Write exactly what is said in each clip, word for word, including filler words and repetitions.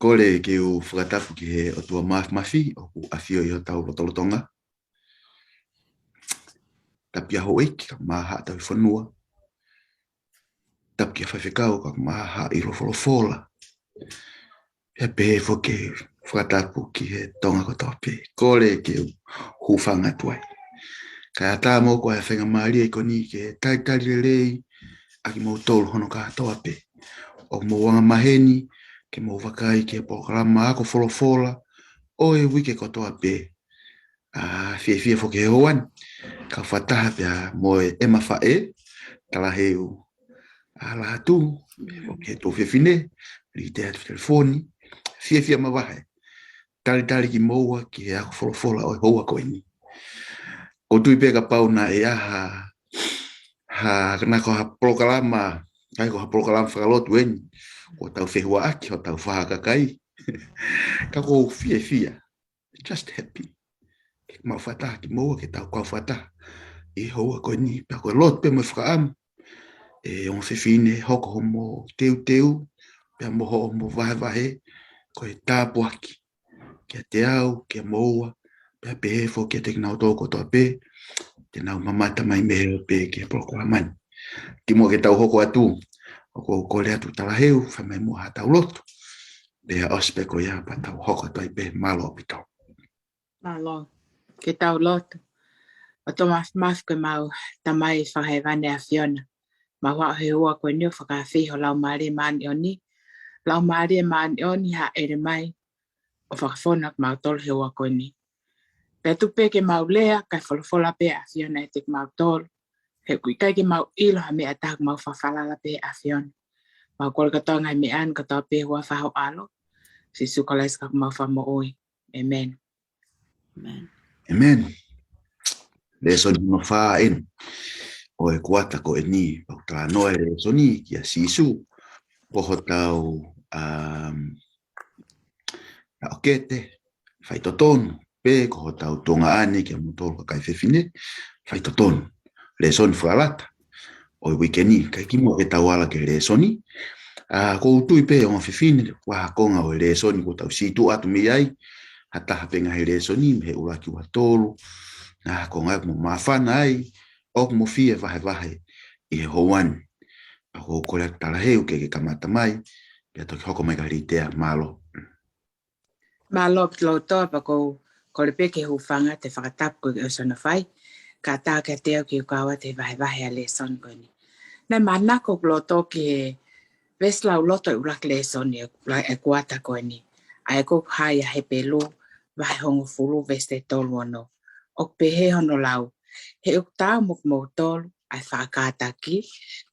Kole ke u fakatapu ki he ʻOtua Māfimafi ʻoku ʻafio ʻi hotau lotolotonga. Tapu ki he houʻeiki, kae ʻumaʻā haʻa tauhi fonua. Tapu ki he faifekau, kae ʻumaʻā haʻa ʻilo folofola. Pea pehē foki ke fakatapu ki he Tonga kotoa pē. Kole ke u hūfanga atu ai. Kae ʻatā mo ko e faingamālie ko eni ke talitali lelei ʻa kimoutolu hono kātoa pē. ʻOku mou anga maheni ke mou vakai ki he polokalama ako folofola ʻo e uike kotoa pē. ʻA, fiefia foki he houa ni. Kau fakataha pea mo e ʻEma Faʻē, Talaheu ʻa Lahatu, pea foki he tuofefine, Litea Telefoni, fiefia mavahe. Talitali kimoua ki he ako folofola ʻo e houa ko eni. ʻOku ou tui pē kapau naʻe ʻi ai ha, ha, ka naʻe ko ha polokalama, ʻikai ko ha polokalama fakalotu eni, ko hotau fehuaʻaki, hotau fakakakai. Ka ʻoku ou fiefia, just happy. Ke mau fakataha kimoua, ke tau kau fakataha ʻi he houa ko eni, pea ko e lotu pē mo e fakaʻamu. ʻE ongo fefine, hoko hoʻomo teuteu, pea mo hoʻomo vahevahe, ko e tāpuaki kiate au, kia moua, pea pehē foki kiate kinautolu kotoa pē te nau mamata mai mei he ope ki he polokalama ni. Kimuʻa ke tau hoko atu, ʻoku ou kole atu Talaheu, fai mai muʻa haʻatau lotu, pea ʻosi pē ko ia pea tau hoko atu ai pē. Mālō ʻaupito. Mālō. Ke tau lotu. ʻOtua Māfimafi, ko ʻemau Tamai Fakahēvani ʻa e ʻAfiona, mau haʻu he houa ko eni ʻo fakafeʻao ho Laumālie Māʻoniʻoni. Laumālie Māʻoniʻoni, hāʻele mai ʻo fakafonu kimautolu he houa ko eni. Pea tuku pē ke mau lea, kae folofola pē ʻa e ʻAfiona ʻiate kimautolu. He ʻoku ʻikai ke mau ʻilo ha meʻa ʻe taha, ʻoku mau fakafalala pē he ʻAfiona. Mau kole kotoa e ngaahi meʻa ni kotoa pē he huafa ho ʻAlo, Sīsū Kalaisi ko homau Fakamoʻui. ʻĒmeni. ʻĒmeni. ʻĒmeni. Lēsoni hono fā eni ʻo e kuata ko eni, pea ʻoku talanoa e lēsoni kia Sīsū, ko hotau, um, taʻokete faitotonu, pe ko hotau tuongaʻane kimoutolu kakai fefine faitotonu. Lēsoni fakalata ʻo e uike ni, kae kimuʻa ke tau ala ki he lēsoni. ʻA, ʻoku ou tui pē ongo fefine, ko e konga ʻo e lēsoni ʻoku tau sītuʻa atu mei ai, ha taha pē ngaahi lēsoni mei he ʻuluaki ua tolu, ʻa, ko e ngaahi ʻoku mou māfana ai, ʻoku mou fie vahevahe ʻi he houa ni. ʻA, ʻoku ou kole atu Talaheu ke ke kamata mai, pea toki hoko mai kia Litea. Mālō. Mālō ʻaupito loto, pea ʻoku ou kole pē ke hūfanga, te u fakatapu koeʻuhi ko e ʻosi hono fai, kae ʻatā kiate au ke u kau atu he vahevahe ʻa e lēsoni ko eni. Naʻe manako hoku loto ki he veesi lauloto ʻo e ʻuluaki lēsoni ʻo e, ʻo e kuata ko eni. ʻA ia ko e hā ia, Hepelū vahe hongofulu veesi tolu ono. ʻOku pehē hono lau: He ʻoku taau mo kimoutolu ʻa e faʻa kātaki,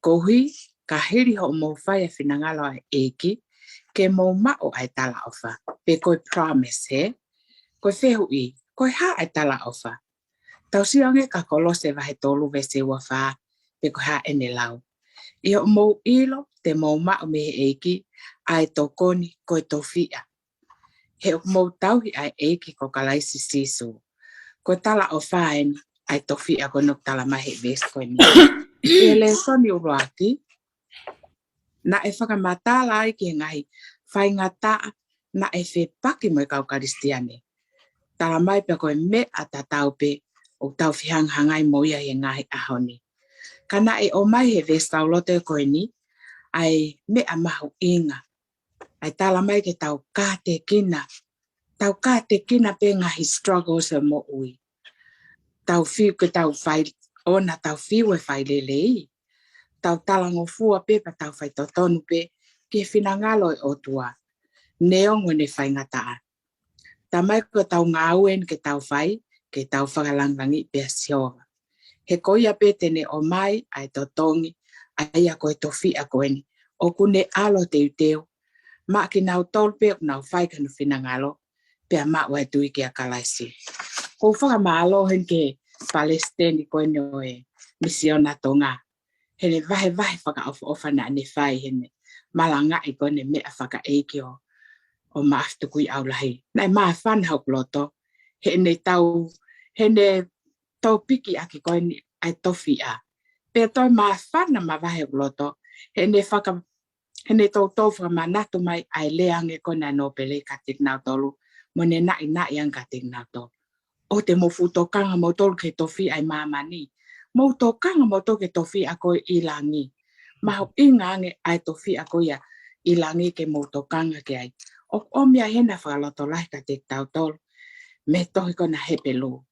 koeʻuhi ka hili hoʻomou fai ʻa e finangalo ʻa e ʻEiki, ke mou maʻu ʻa e talaʻofa, pe ko e promise, hē? Ko e fehuʻi, ko e hā ʻa e talaʻofa? Tau sio ange kia Kolose vahe tolu veesi ua fā, pe ko e hā ʻene lau: ʻI hoʻomou ʻilo te mou maʻu mei he ʻEiki ʻa e tokoni ko e tofiʻa, he ʻoku mou tauhi ʻa e ʻEiki ko Kalaisi Sīsū. Ko e talaʻofa eni ʻa e tofiʻa ko eni ʻoku tala mai he veesi ko eni. ʻI he lēsoni ʻuluaki, naʻe fakamatala ai ki he ngaahi faingataʻa naʻe fepaki mo e kau Kalisitiane. Tala mai pē ko e meʻa tatau pē ʻoku tau fehangahangai mo ia he ngaahi ʻaho ni. Ka naʻe ʻomai he veesi lauloto ko eni ʻa e meʻa mahuʻinga, ʻa e tala mai ke tau kātekina, tau kātekina pē ngaahi struggles ʻo e moʻui. Tau fiu ke tau fai, ʻoua naʻa tau fiu ʻe fai lelei. Tau talangofua pē pea tau faitotonu pē ki he finangalo ʻo e ʻOtua, neongo ʻene faingataʻa. Tala mai ko ʻetau ngāue eni ke tau fai, ke tau fakalāngilangiʻi pē ʻa Sihova. He ko ia pē te ne ʻomai ʻa e totongi, ʻa ia ko e tofiʻa ko eni ʻoku ne ʻalu ʻo teuteu maʻa kinautolu pē ʻoku nau fai ki hono finangalo, pea maʻu ʻa e tui kia Kalaisi. ʻOku ou fakamālō heni ki he palesiteni ko eni ʻo e Misiona Tonga, heʻene vahevahe fakaʻofoʻofa naʻa ne fai, heʻene malangaʻi ko eni e meʻa fakaʻeiki ʻo, ʻo Maʻafu Tukuiʻaulahi. Naʻe māfana hoku loto heʻene tau, heʻene tōpikiʻaki ko eni ʻa e tofiʻa. Pea toe māfana mavahe hoku loto heʻene faka- heʻene toutou fakamanatu mai ʻa e lea ange ko ena ʻa e nōpele kiate kinautolu, mo ʻene naʻinaʻi ange kiate kinautolu. ʻOua te mou fuʻu tokanga moutolu ki he tofiʻa ʻi māmani. Mou tokanga moutolu ki he tofiʻa ko ē ʻi langi. Mahuʻinga ange ʻa e tofiʻa ko ia ʻi langi ke mou tokanga ki ai. ʻOku ʻomi ʻa ʻena fakalotolahi kiate kitautolu mei he tohi ko ena Hepelū.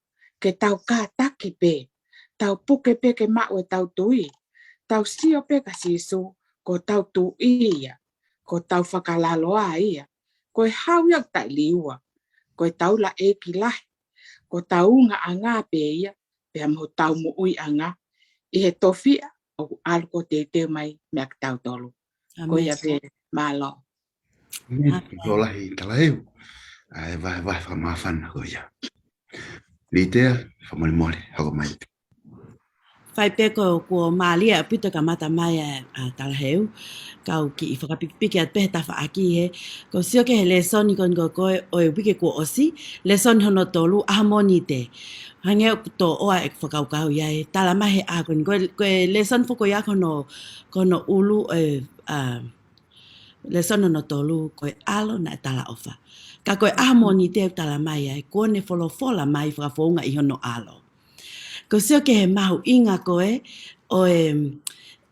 Ke tau kātaki pē, tau puke pē ke maʻu ʻetau tui, tau sio pē kia Sīsū, ko hotau Tuʻi ia, ko hotau fakalaloa ia, ko e hau ia ʻoku taʻeliua, ko e taulaʻeiki lahi, ko hotau ungaʻanga pē ia, pea mo hotau moʻuiʻanga, ʻi he tofiʻa ʻoku ʻalu ʻo teuteu mai meia kitautolu. Ko ia pē, mālō. Mālō lahi Talaheu. ʻA e vahevahe fakamāfana ko ia. Litea, fakamolemole, hoko mai. Fai pē ko kuo mālie ʻaupito e kamata mai ʻa, ʻa Talaheu, kau kiʻi fakapikipiki atu pē he tafaʻaki he, ʻoku ou sio ki he lēsoni ko eni ko ē ʻo e uike kuo ʻosi, lēsoni hono tolu, ʻaho Mōnite. Hangē ʻoku toʻoa ʻeku fakakaukau ia ʻe tala mai he ʻaho ko eni, ko e, ko e lēsoni foki ia ko hono, ko hono ʻulu ʻo e, ʻa, lēsoni hono tolu ko e ʻAlo naʻe Talaʻofa. Ka ko e ʻaho Mōnite ʻoku tala mai ai, kuo ne folofola mai fakafounga ʻi hono ʻAlo. ʻOku ou sio ki he mahuʻinga ko ē ʻo e,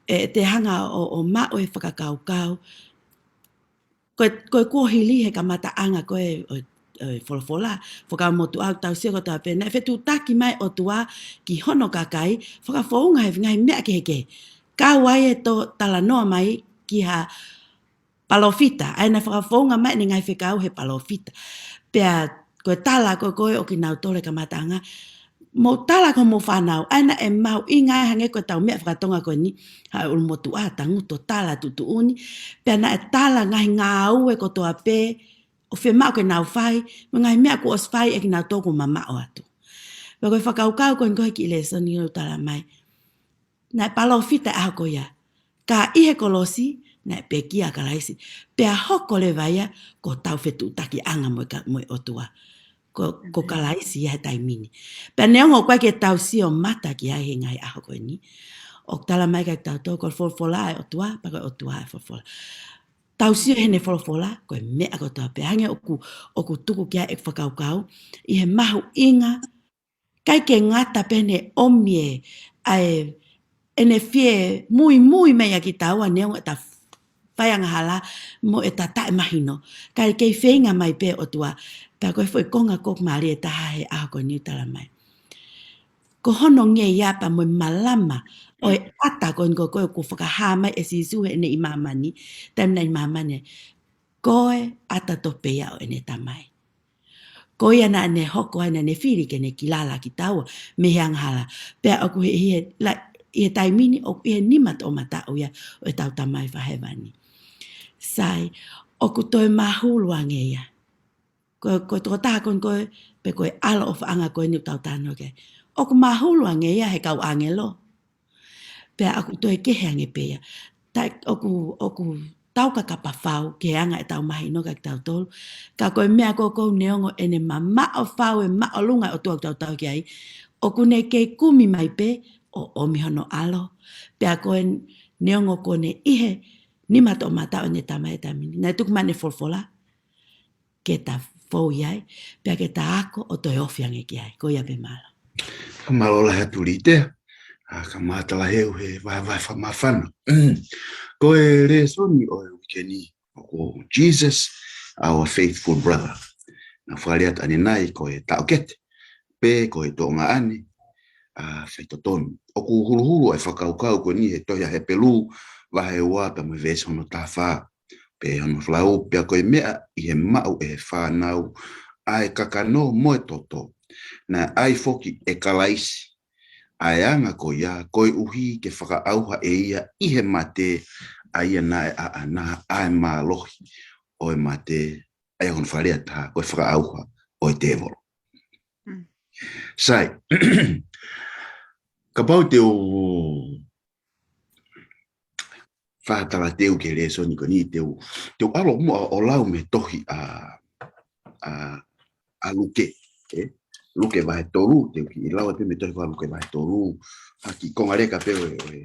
ʻe, ʻete hanga ʻo, ʻo maʻu e fakakaukau. Ko e, ko e kuohili he kamataʻanga ko ē ʻo, ʻo e folofola, Fuakava Motuʻa ʻoku tau sio kotoa pē, naʻe fetuʻutaki mai ʻOtua ki hono kakai, fakafounga he ngaahi meʻa kehekehe. Kau ai e talanoa mai ki ha palōfita, ʻa ia naʻe fakafounga mai ʻene ngaahi fekau he palōfita. Pea ko e tala ko ē ʻo kinautolu he kamataʻanga, mou tala ki homou fānau, ʻa ia naʻe mahuʻinga ai hangē ko ʻetau meʻa fakatonga ko eni, haʻu ʻulumotuʻa, tangutu ʻo tala tuʻutuʻuni, pea naʻe tala ngaahi ngāue kotoa pē, ʻoku fiemaʻu ke nau fai, mo e ngaahi meʻa kuo ʻosi fai ʻe kinautolu kuo mamaʻo atu. Pea ko e fakakaukau ko eni ko ē he kiʻi lēsoni ʻoku tala mai. Naʻe palōfita ʻaho ko ia. Ka ʻi he kolosi, naʻe pekia ʻa Kalaisi. Pea hoko leva ia, ko hotau fetuʻutakiʻanga mo e ka-, mo e ʻOtua. Ko, ko Kalaisi ia he taimi ni. Pea neongo ʻoku ʻikai ke tau sio mata ki ai he ngaahi ʻaho ko eni. ʻOku tala mai kiate kitautolu, ko e folofola ʻa e ʻOtua, pea ko e ʻOtua ʻa e folofola. Tau sio heʻene folofola, ko e meʻa kotoa pē hangē ʻoku, ʻoku tuku ki ai ʻeku fakakaukau, ʻi he mahuʻinga, ʻikai ke ngata pē heʻene ʻomi e, ʻa e, ʻene fie muimui mai ʻa kitaua neongo ʻeta faiangahala mo ʻeta taʻemahino. Kae kei feinga mai pē ʻOtua, pea ko e foʻi konga ʻoku mālie taha he ʻaho ko eni ʻoku tala mai. Ko hono ngeiapa mo e malama ʻo e ʻata ko eni ko ē ʻoku fakahā mai ʻe Sīsū heʻene ʻi māmani, taimi naʻe ʻi māmani. Ko e ʻata tope ia ʻo ʻene Tamai. Ko ia naʻa ne hoko ai naʻa ne fili ke ne kilala kitaua mei he angahala. Pea ʻoku ʻi he, ʻi he la-, ʻi he taimi ni ʻoku ʻi he nima toʻomataʻu ia ʻo ʻetau Tamai Fakahēvani. Sai, ʻoku toe mahulu ange ia. Ko, ko e tokotaha ko eni ko ē, pe ko e ʻAlo ʻOfaʻanga ko eni ʻoku tau talanoa ki ai. ʻOku mahulu ange ia he kau ʻāngelo. Pea ʻoku toe kehe ange pē ia. Ta-, ʻoku, ʻoku tau kakapa fau ki he anga ʻetau mahino kiate kitautolu. Ka ko e meʻa ko ē ʻoku neongo ʻene mamaʻo fau e māʻolunga ʻo e ʻOtua ʻoku tau tau ki ai. ʻOku ne kei kumi mai pē ʻo ʻomi hono ʻAlo. Pea ko e neongo kuo ne ʻi he nima toʻomataʻu ʻene Tamai he taimi ni. Naʻe tuku mai ʻene folofola ke ta fou ai, pea ke ta ako ʻo toe ofi ange ki ai. Ko ia pē, mālō. Mālō lahi atu Litea, ʻa, kae ʻumaʻā Talaheu he vahevahe fakamāfana. Ko e lēsoni ʻo e uike ni, ʻoku Jesus, our faithful brother. Naʻa ku fakalea atu ʻanenai ko e taʻokete, pe ko e tuongaʻane, ʻa, faitotonu. ʻOku huluhulu e fakakaukau ko eni he tohi ʻa Hepelū, vahe ua pea mo e veesi hono taha fā. Pe hono flau, pea ko e meʻa ʻi he maʻu ʻe he fānau ʻa e kakano mo e toto, naʻe ʻai foki ʻe Kalaisi ʻa e anga ko ia, koeʻuhi ke fakaʻauha ʻe ia ʻi he mate, ʻa ia naʻe ʻaʻana ʻa e mālohi ʻo e mate, ʻa ia ko hono fakalea ʻe taha, ko e fakaʻauha ʻo e tēvolo. Mm. Sai, kapau te u fakatalateu ki he lēsoni ko eni, te u, te u ʻalu muʻa ʻo lau mei he tohi ʻa, ʻa, ʻa Luke, ē? Luke vahe tolu, te u kiʻi lau atu mei he tohi ko ē ʻa Luke vahe tolu, ʻa e kiʻi konga leka pē ʻo e, ʻo e,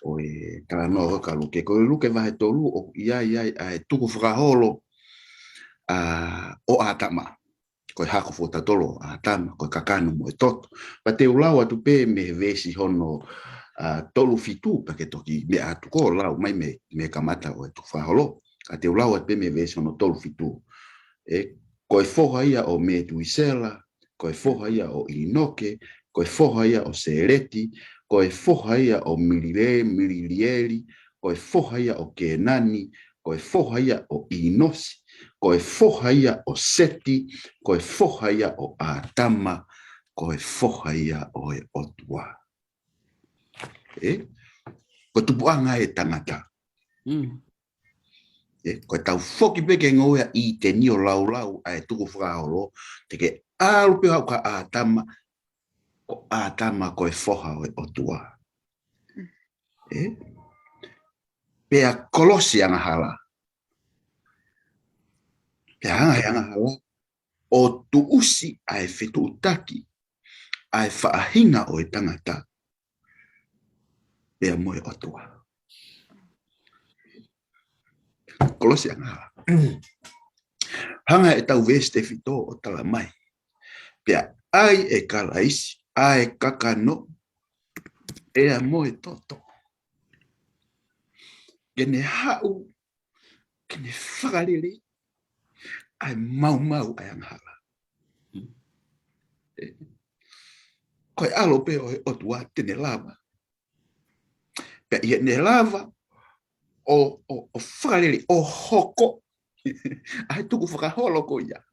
ʻo e talanoa ʻo e kau Luke. Ko e Luke vahe tolu ʻoku ʻi ai ʻa e tukufakaholo ʻa ʻo ʻĀtama. Ko e hako fua tautolu ʻo ʻĀtama, ko e kakano mo e toto. Pea te u lau atu pē mei he veesi hono ʻa tolu fitu, pea ke toki meʻa atu ko lau mai mei, mei he kamata ʻo e tukufakaholo. Ka te u lau atu pē mei he veesi hono tolu fitu. ʻE, ko e foha ia ʻo Metuisela, ko e foha ia ʻo ʻĪnoke, ko e foha ia ʻo Sēleti, ko e foha ia ʻo Milile-, Mililieli, ko e foha ia ʻo Kēnani, ko e foha ia ʻo ʻĪnosi, ko e foha ia ʻo Seti, ko e foha ia ʻo ʻĀtama, ko e foha ia ʻo e ʻOtua. ʻE? Ko e tupuʻanga ʻo e tangata. Mm. ʻE, ko e tau foki pē ki he ngoue ʻa ʻĪteni ʻo laulau ʻa e tukufakaholo, te ke ʻalu pē haʻu kia ʻĀtama, ko ʻĀtama ko e foha ʻo e ʻOtua. ʻE? Pea kolosi angahala. Pea hanga he angahala ʻo tuʻusi ʻa e fetuʻutaki ʻa e faʻahinga ʻo e tangata pea mo e ʻOtua. Kolosi angahala. Hanga ʻe tau veesi tefito ʻo tala mai. Pea ʻai ʻe Kalaisi ʻa e kakano pea mo e toto. Ke ne haʻu, ke ne fakalele ʻa e maumau ʻa e angahala. ʻE, ko e ʻAlo pē ʻo e ʻOtua te ne lava. Pea ʻi heʻene lava ʻo, ʻo, ʻo fakalele ʻo hoko ʻa e tukufakaholo ko ia.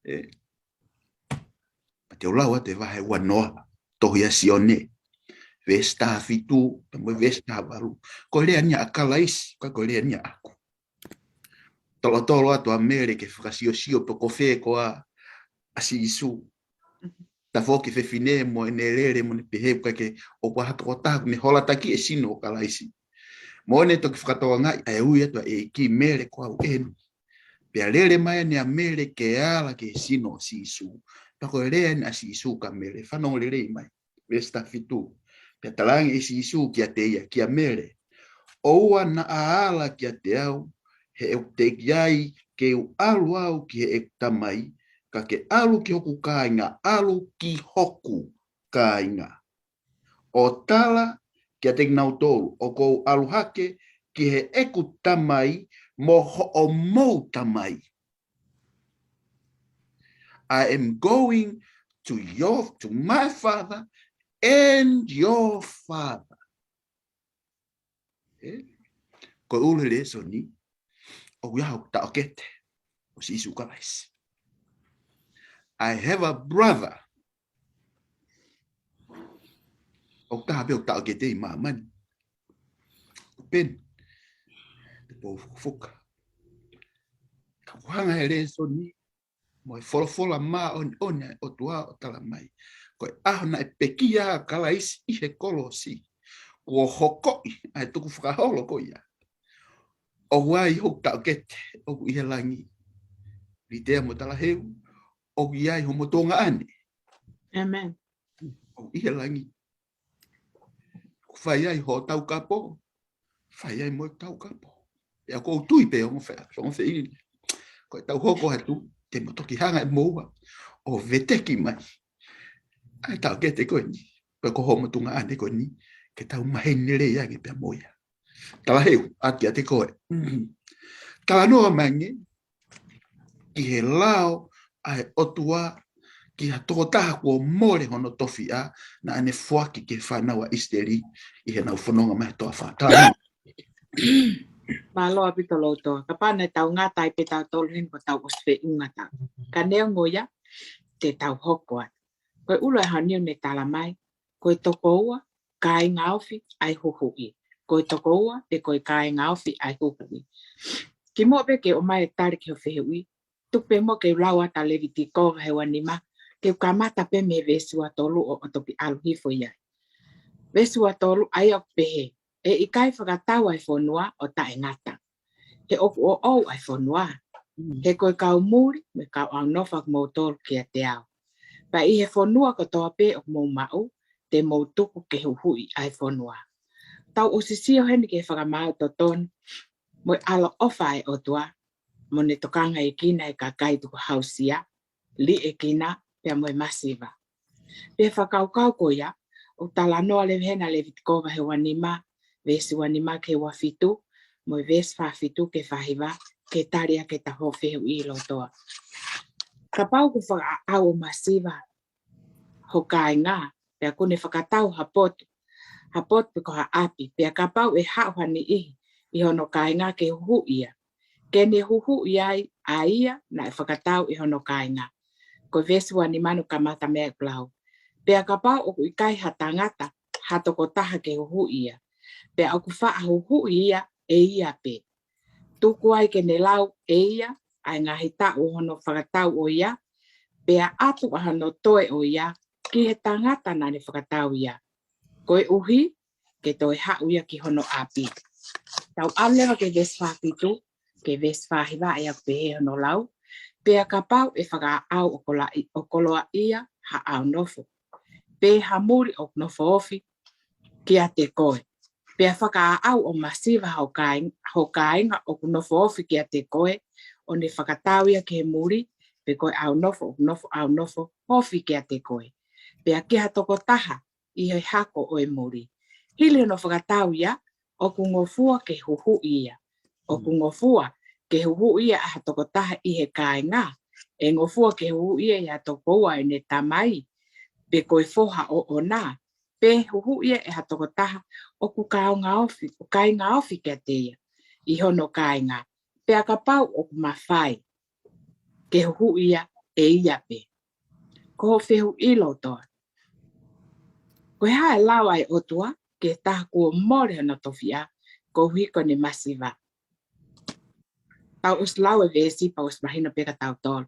ʻE, pea te u lau atu e vahe ua noa, tohi ʻa Sione, veesi taha fitu, pea mo e veesi taha valu. Ko e lea eni ʻa Kalaisi, ka ko e lea eni ʻaʻaku. Tolotolo atu ʻa Mele ke fakasiosio pe ko fē koā ʻa Sīsū. Tafoki fefine mo ʻene lele mo ʻene pehē ʻoku ʻikai ke ʻoku ʻi ai ha tokotaha ʻoku ne holataki e sino ʻo Kalaisi. Mo ʻene toki fakatokangaʻi ʻa e ui atu ʻa e ʻEiki, Mele, ko au eni. Pea lele mai eni ʻa Mele ke ala ki he sino ʻo Sīsū. Pea ko e lea eni ʻa Sīsū kia Mele, fanongo lelei mai. Veesi taha fitu. Pea talaange ʻe Sīsū kiate ia, kia Mele, ʻoua naʻa ala kiate au, he ʻoku teʻeki ai ke u ʻalu au ki heʻeku Tamai, ka ke ʻalu ki hoku kāinga, ʻalu ki hoku kāinga. ʻO tala kiate kinautolu, ʻoku ou ʻalu hake ki heʻeku Tamai mo hoʻomou Tamai. I am going to your, to my Father and your Father. ʻE? Ko e ʻulu he lēsoni, ʻoku ʻi ai hoku taʻokete, ʻo Sīsū Kalaisi. I have a brother. ʻOku taha pē ʻoku taʻokete ʻi māmani. Ko Peni. Te Pou Fukafuka. Ka ʻoku hanga he lēsoni mo e folofola māʻoniʻoni ʻa e ʻOtua ʻo tala mai. Ko e ʻaho naʻe pekia ai ʻa Kalaisi ʻi he kolosi, kuo hokoʻi ʻa e tukufakaholo ko ia. ʻOku ʻi ai hoku taʻokete, ʻoku ʻi he langi. Litea mo Talaheu, ʻoku ʻi ai homo tuongaʻane. ʻĒmeni. ʻOku ʻi he langi. ʻOku fai ai hoʻo taukapo, fai ai mo e taukapo. Pea ʻoku ou tui pē ongo fea, ongo feʻini. Ko e tau hoko atu, te mo toki hanga ʻe moua ʻo veteki mai ʻa e taʻokete ko eni, pe ko homo tuongaʻane ko eni, ke tau maheni lelei ange pea mo ia. Talaheu, ʻoatu kiate koe. Mm. Talanoa mai ange ki he lao ʻa e ʻOtua ki ha tokotaha kuo mole hono tofiʻa, naʻa ne foaki ki he fānau ʻa ʻIsileli ʻi heʻenau fononga mai he toafa. Talanoa. Mālō ʻaupito Loto. Kapau naʻa tau ngata ai pē tautolu heni kuo tau ʻosi feʻunga tautolu. Ka neongo ia, te tau hoko atu. Ko e ʻulu ʻa e hau niu ne tala mai, ko e tokoua, kāingaofi ʻa e huhuʻi. Ko e tokoua, pe ko e kāingaofi ʻa e huhuʻi. Kimuʻa pē ke ʻomai e tali ki hoʻo fehuʻi, tuku pē muʻa ke u lau atu ʻa Levitiko vahe ua nima, ke u kamata pē mei he veesi ua tolu ʻo, ʻo toki ʻalu hifo ai. Veesi ua tolu, ʻa ia ʻoku pehē, ʻe ʻikai fakatau ʻa e fonua ʻo taʻengata. He ʻoku ʻoʻou ʻa e fonua. Mm. He ko e kau muli, mo e kau ʻaunofa ʻoku mou tolu kiate au. Pea ʻi he fonua kotoa pē ʻoku mou maʻu, te mou tuku ke huhuʻi ʻa e fonua. Tau ʻosi sio heni ki he fakamaau totonu mo e ʻaloʻofa ʻa e ʻOtua, mo ʻene tokangaʻi ʻa e kakai tukuhāusia, liʻekina, pea mo e masiva. Pea fakakaukau ko ia, ʻoku talanoa leva hena Levitiko vahe uanima, veesi uanima ki he uafitu, mo e veesi fāfitu ki he fāhiva, ke tali ʻaki ʻetau fehuʻi lotoa. Kapau ʻoku fakaʻau ʻo masiva ho kāinga, pea ʻoku ne fakatau ha potu, ha potu pe ko ha ʻapi, pea kapau ʻe haʻu ha niʻihi ʻi hono kāinga ke huhuʻi ia, ke ne huhuʻi ai ʻa ia naʻe fakatau ʻe hono kāinga. Ko e veesi uanima ʻoku kamata mei ai ʻeku lau. Pea kapau ʻoku ʻikai ha tangata, ha tokotaha ke huhuʻi ia, pea ʻoku faʻa huhuʻi ia ʻe ia pē, tuku ai ke ne lau ʻe ia ʻa e ngaahi taʻu ʻo hono fakatau ʻo ia, pea ʻatu ʻa hono toe ʻo ia ki he tangata naʻa ne fakatau ia, koeʻuhi ke toe haʻu ia ki hono ʻapi. Tau ʻalu leva ki he veesi fāfitu ki he veesi fāhiva, ʻa ia ʻoku pehē hono lau: Pea kapau ʻe fakaʻau ʻo koloaʻi-, ʻo koloaʻia ha ʻaunofo, pe ha muli ʻoku nofo ofi kiate koe, pea fakaʻau ʻo masiva ho kāing-, ho kāinga ʻoku nofo ofi kiate koe, ʻo ne fakatau ia ki he muli, pe ko e ʻaunofo ʻoku nofo, ʻaunofo ofi kiate koe, pea ki ha tokotaha ʻi he hako ʻo e muli. Hili hono fakatau ia, ʻoku ngofua ke huhuʻi ia. ʻOku ngofua ke huhuʻi ia ʻa ha tokotaha ʻi he kāinga, ʻe ngofua ke huhuʻi ia ʻa e tokoua ʻene tamai, pe ko e foha ʻoʻona, pe huhuʻi ia ʻe ha tokotaha ʻoku kāinga ofi, ʻoku kāinga ofi kiate ia ʻi hono kāinga, pea kapau ʻoku mafai ke huhuʻi ia ʻe ia pē. Ko hoʻo fehuʻi lotoa, ko e hā e lao ʻa e ʻOtua ki he taha kuo mole hono tofiʻa koeʻuhi ko ʻene masiva? Tau ʻosi lau e veesi, pea ʻosi mahino pē kia tautolu.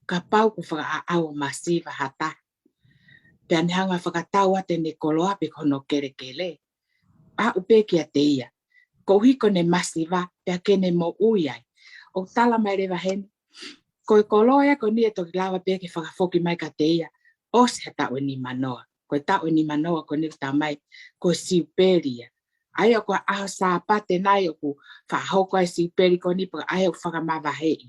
Kapau ʻoku fakaʻau ʻo masiva ha taha, pea ne hanga ʻo fakatau atu ʻene koloa pe ko hono kelekele, aʻu pē kiate ia, koeʻuhi ko ʻene masiva, pea ke ne moʻui ai. ʻOku tala mai leva heni, ko e koloa ia ko eni ʻe toki lava pē ke fakafoki mai kiate ia ʻosi ha taʻu ʻe nimanoa. Ko e taʻu ʻe nimanoa ko eni ʻoku talamai ko e siupeli ia. ʻA ia ko e ʻaho Sāpate nai ʻoku fakahoko ai e siupeli ko eni, pe ko e ʻaho ʻoku fakamavaheʻi.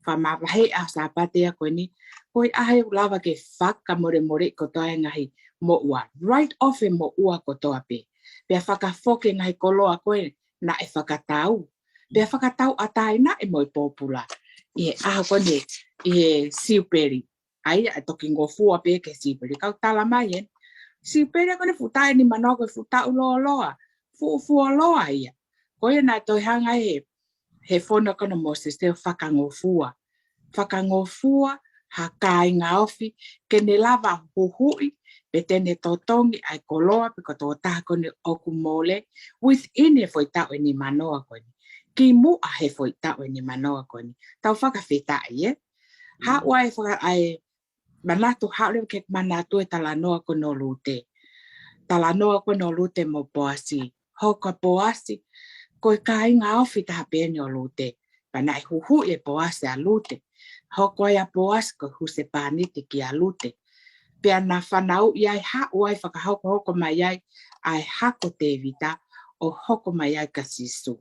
Fakamavaheʻi ʻaho Sāpate ia ko eni, ko e ʻaho ʻoku lava ke fakamolemoleʻi kotoa e ngaahi moʻua. Write off e moʻua kotoa pē. Pea fakafoki e ngaahi koloa ko ē naʻe fakatau. Pea fakatauʻatāinaʻi mo e pōpula ʻi he ʻaho ko eni, ʻi he siupeli. ʻA ia ʻe toki ngofua pē ki he siupeli. Ka ʻoku tala mai eni, siupeli ia ko eni fuʻu taʻu ʻe nimanoa, ko e fuʻu taʻu lōloa, fuʻu fuoloa ia. Ko ia naʻe toe hanga ʻe he, he fono ko eni ʻo Mōsese ʻo fakangofua. Fakangofua ha kāinga ofi ke ne lava huhuʻi, pe te ne totongi ʻa e koloa pe ko e tokotaha ko eni ʻoku mole within e foʻi taʻu ʻe nimanoa ko eni. Kimuʻa he foʻi taʻu ʻe nimanoa ko eni. Tau fakafetaʻi, ē? Haʻu ai faka-, ʻa e manatu, haʻu leva ke manatu e talanoa ko eni ʻo Lute. Talanoa ko eni ʻo Lute mo Poasi. Hoko ʻa Poasi ko e kāinga ofi taha pē eni ʻo Lute. Pea naʻe huhuʻi ʻe Poasi ʻa Lute. Hoko ai ʻa Poasi ko e husepāniti kia Lute. Pea na fanauʻi ai, haʻu ai, fakahokohoko mai ai ʻa e hako ʻo Tēvita, ʻo hoko mai ai kia Sīsū.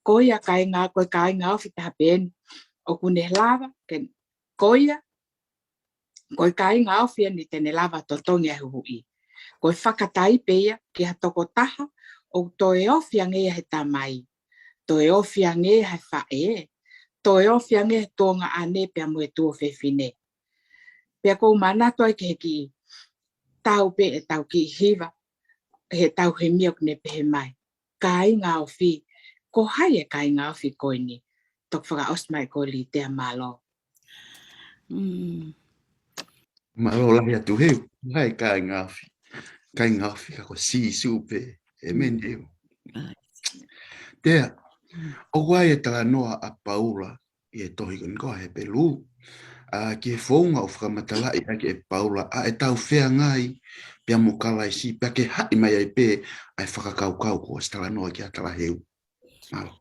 Ko ia kāinga, ko e kāinga ofi taha pē eni ʻoku ne lava, ke, ko ia, ko e kāinga ofi eni te ne lava totongi ʻa e huhuʻi. Ko e fakataipe ia ki ha tokotaha ʻoku toe ofi ange ia he tamai, toe ofi ange ia he faʻē, toe ofi ange ia he tuongaʻane pea mo e tuofefine. Pea ʻoku ou manatu ai ki he kiʻi tau pē ʻetau kiʻi hiva, he tau himi ʻoku ne pehē mai, Kāinga Ofi. Ko hai e kāinga ofi ko eni? Toki fakaʻosi mai koe Litea, mālō. Mm. Mālō lahi atu Heu, hai kāinga ofi. Kāinga ofi ka ko Sīsū pē. ʻĒmeni Heu. Tea, ʻoku ʻi ai e talanoa ʻa Paula ʻi he tohi ko eni ko Hepelū, ʻa, ki he founga ʻoku fakamatalaʻi ʻaki ʻe Paula ʻa ʻetau feangai pea mo Kalaisi, pea ke haʻi mai ai pē ʻa e fakakaukau kuo ʻosi talanoa ki ai Talaheu. Mālō.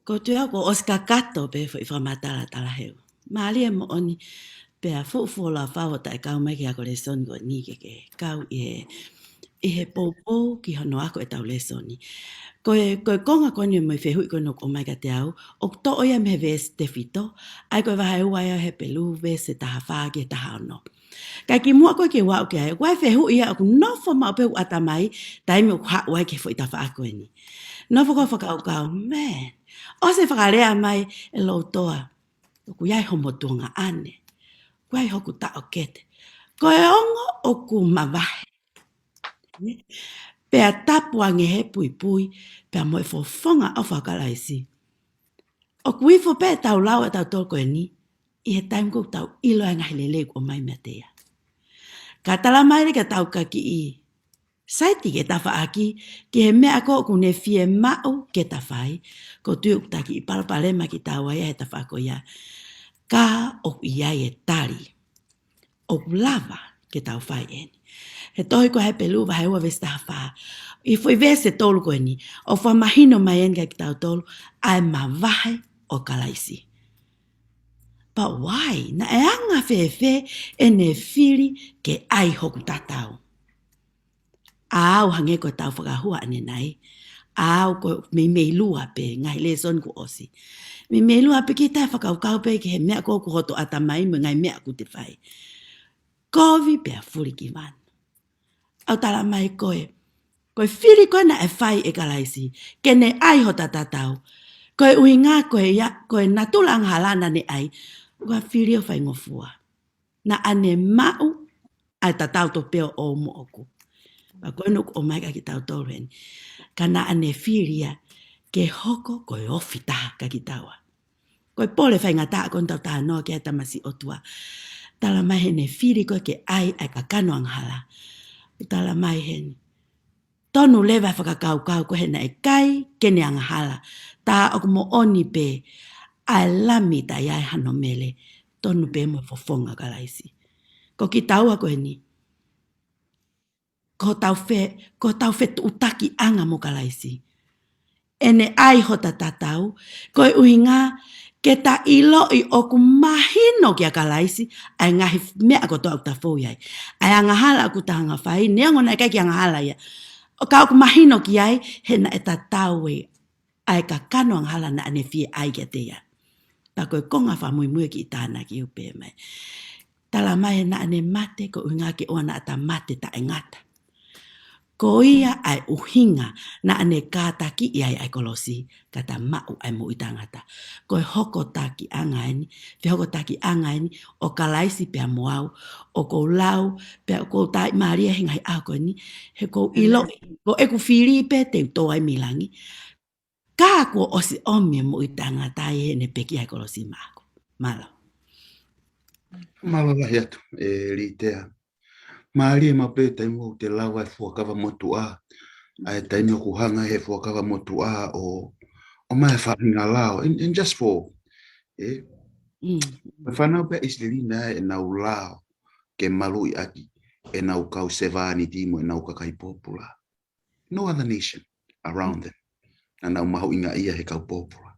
Ko e tuʻu ia kuo ʻosi kakato pē foʻi fakamatala Talaheu. Mālie moʻoni, pea fuʻu fuoloa fau ʻo taʻe kau mai ki he ako lēsoni ko eni ke ke kau ʻi he ʻi he poupou ki hono ako ʻetau lēsoni. Ko e, ko e konga ko eni mo e fehuʻi ko eni ʻoku ʻomai kiate au, ʻoku toʻo ia mei he veesi tefito, ʻa ia ko e vahe ua ia ʻo Hepelū, veesi taha fā ki he taha ono. Ka kimuʻa ko ē ke u aʻu ki ai, ʻoku ʻi ai e fehuʻi ia ʻoku nofo maʻu pē ʻeku ʻatamai, taimi ʻoku haʻu ai ki he foʻi tafaʻaki ko eni. Nofo ko ē ʻo fakakaukau, man, ʻosi e fakalea mai ʻe Loutoa, ʻoku ʻi ai homo tuongaʻane, ʻoku ʻi ai hoku taʻokete. Ko e ongo ʻoku mavahe. Pea tapu ange he puipui, pea mo e fofonga ʻofa ʻo Kalaisi. ʻOku ifo pē ʻetau lau ʻatautolu ko eni, ʻi he taimi ko ē ʻoku tau ʻilo ai e ngaahi lelei ʻoku ʻomai meiate ia. Ka talamai leva kiate kitautolu kiʻi saiti ki he tafaʻaki, ki he meʻa ko ē ʻoku ne fiemaʻu ke ta fai, ʻoku ou tui ʻoku ta kiʻi palopalema kitaua ia he tafaʻaki ko ia. Ka ʻoku ʻi ai e tali. ʻOku lava ke tau fai eni. He tohi ko ē Hepelū vahe ua veesi taha fā. ʻI he foʻi veesi ʻe tolu ko eni, ʻoku fakamahino mai eni kiate kitautolu, ʻa e mavahe ʻo Kalaisi. But why? Naʻe anga fēfē ʻene fili ke ʻai hoku tatau? ʻA au hangē ko ʻetau fakahua ʻanenai, ʻa au ko e meimei lua pē, ngaahi lēsoni kuo ʻosi. Meimei lua pē kita ʻe fakakaukau pē ki he meʻa ko ē ʻoku hoto ʻatamai mo e ngaahi meʻa ʻoku te fai. Kovi pea fuli ki vanu. ʻOku talamai ko e, ko e fili ko ē naʻe fai ʻe Kalaisi, ke ne ʻai hota tatau. Ko e ʻuhinga ko e ia, ko e natula angahala naʻa ne ʻai, ʻoku fili ʻo faingofua. Naʻa ne maʻu ʻa e tatau tofu pē ʻoʻou mo ʻoku. Pea ko eni ʻoku ʻomai kiate kitautolu eni. Ka naʻa ne fili ia ke hoko ko e ofi taha kiate kitaua. Ko e pole faingataʻa ko eni ʻoku tau talanoa ki ai, tamasiʻi ʻOtua. Talamai heʻene fili ko ē ke ʻai ʻa e kakano angahala. ʻOku talamai heni, tonu leva e fakakaukau ko ē he naʻe ʻikai ke ne angahala. Tā ʻoku moʻoni pē ʻa e Lami taʻe ʻi ai hano mele, tonu pē mo e fofonga ʻo Kalaisi. Ko kitaua ko eni, ko hotau fe-, ko hotau fetuʻutakiʻanga mo Kalaisi. ʻEne ʻai hota tatau, ko e ʻuhinga ke ta ʻiloʻi ʻoku mahino kia Kalaisi ʻa e ngaahi meʻa kotoa ʻoku ta fou ai. ʻA e angahala ʻoku ta hanga fai, neongo naʻe ʻikai ke angahala ia, ʻo ka ʻoku mahino ki ai, he naʻe tatau ē ʻa e kakano angahala naʻa ne fie ʻai kiate ia. Tā ko e konga fakamuimui ʻo e kiʻi tānaki ʻoku pehē mai. Talamai naʻa ne mate ko e ʻuhinga ke ʻoua naʻa ta mate taʻengata. Ko ia ʻa e ʻuhinga naʻa ne kātakiʻi ai ʻa e kolosi, ka ta maʻu ʻa e moʻui taʻengata. Ko e hokotakiʻanga eni, fehokotakiʻanga eni ʻo Kalaisi pea mo au, ʻoku ou lau, pea ʻoku ou taaʻi mālie he ngaahi ʻaho ko eni, he ʻoku ou ʻiloʻi, ko ʻeku fili pē te u tō ai mei langi. Ka kuo ʻosi ʻomi e moʻui taʻengata ʻi heʻene pekia he kolosi maʻaku. Mālō. Mālō lahi atu, ʻe Litea. Mālie maʻu pē taimi ʻoku te lau ai e Fuakava Motuʻa. ʻA e taimi ʻoku hanga he Fuakava Motuʻa ʻo, ʻomai e faʻahinga lao. And, and just for, ē? Mm. Ko e fānau pē ʻa ʻIsileli naʻe ʻi ai ʻenau lao ke maluʻi ʻaki ʻenau kau sevāniti mo ʻenau kakai pōpula. No other nation around them. Naʻa nau mahuʻingaʻia he kau pōpula.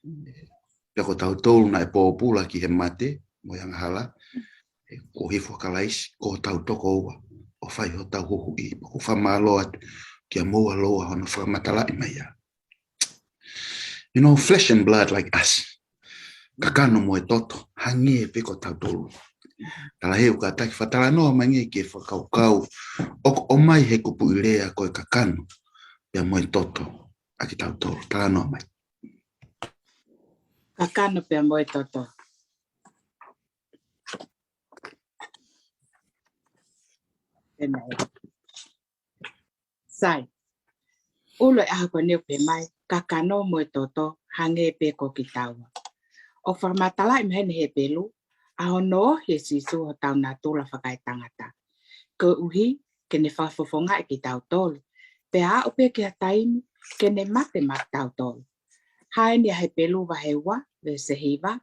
Mm. Pea ko tautolu naʻe pōpula ki he mate mo e angahala, ē, kuo hifo ʻa Kalaisi, ko hotau tokoua ʻo fai hotau huhuʻi. ʻOku ou fakamālō atu kia Moualoa hono fakamatalaʻi mai ia. You know, flesh and blood like us. Kakano mo e toto, hangē pē ko tautolu. Tala he ʻoku kātaki fakatalanoa mai angē ki he fakakaukau ʻoku ʻomai he kupuʻi lea ko e kakano pea mo e toto ʻa kitautolu. Talanoa mai. Kakano pea mo e toto. Pea mai. Sai. ʻUlu e ʻaho ko eni ʻoku pehē mai, kakano mo e toto, hangē pē ko kitaua. ʻOku fakamatalaʻi mai heni he Hepelū, ʻa hono ohi ʻe Sīsū hotau natula fakaetangata. Koeʻuhi ke ne fakafofongaʻi kitautolu. Pea aʻu pē ki ha taimi, ke ne mate maʻatautolu. Hā eni ʻa Hepelū vahe ua, veesi hiva,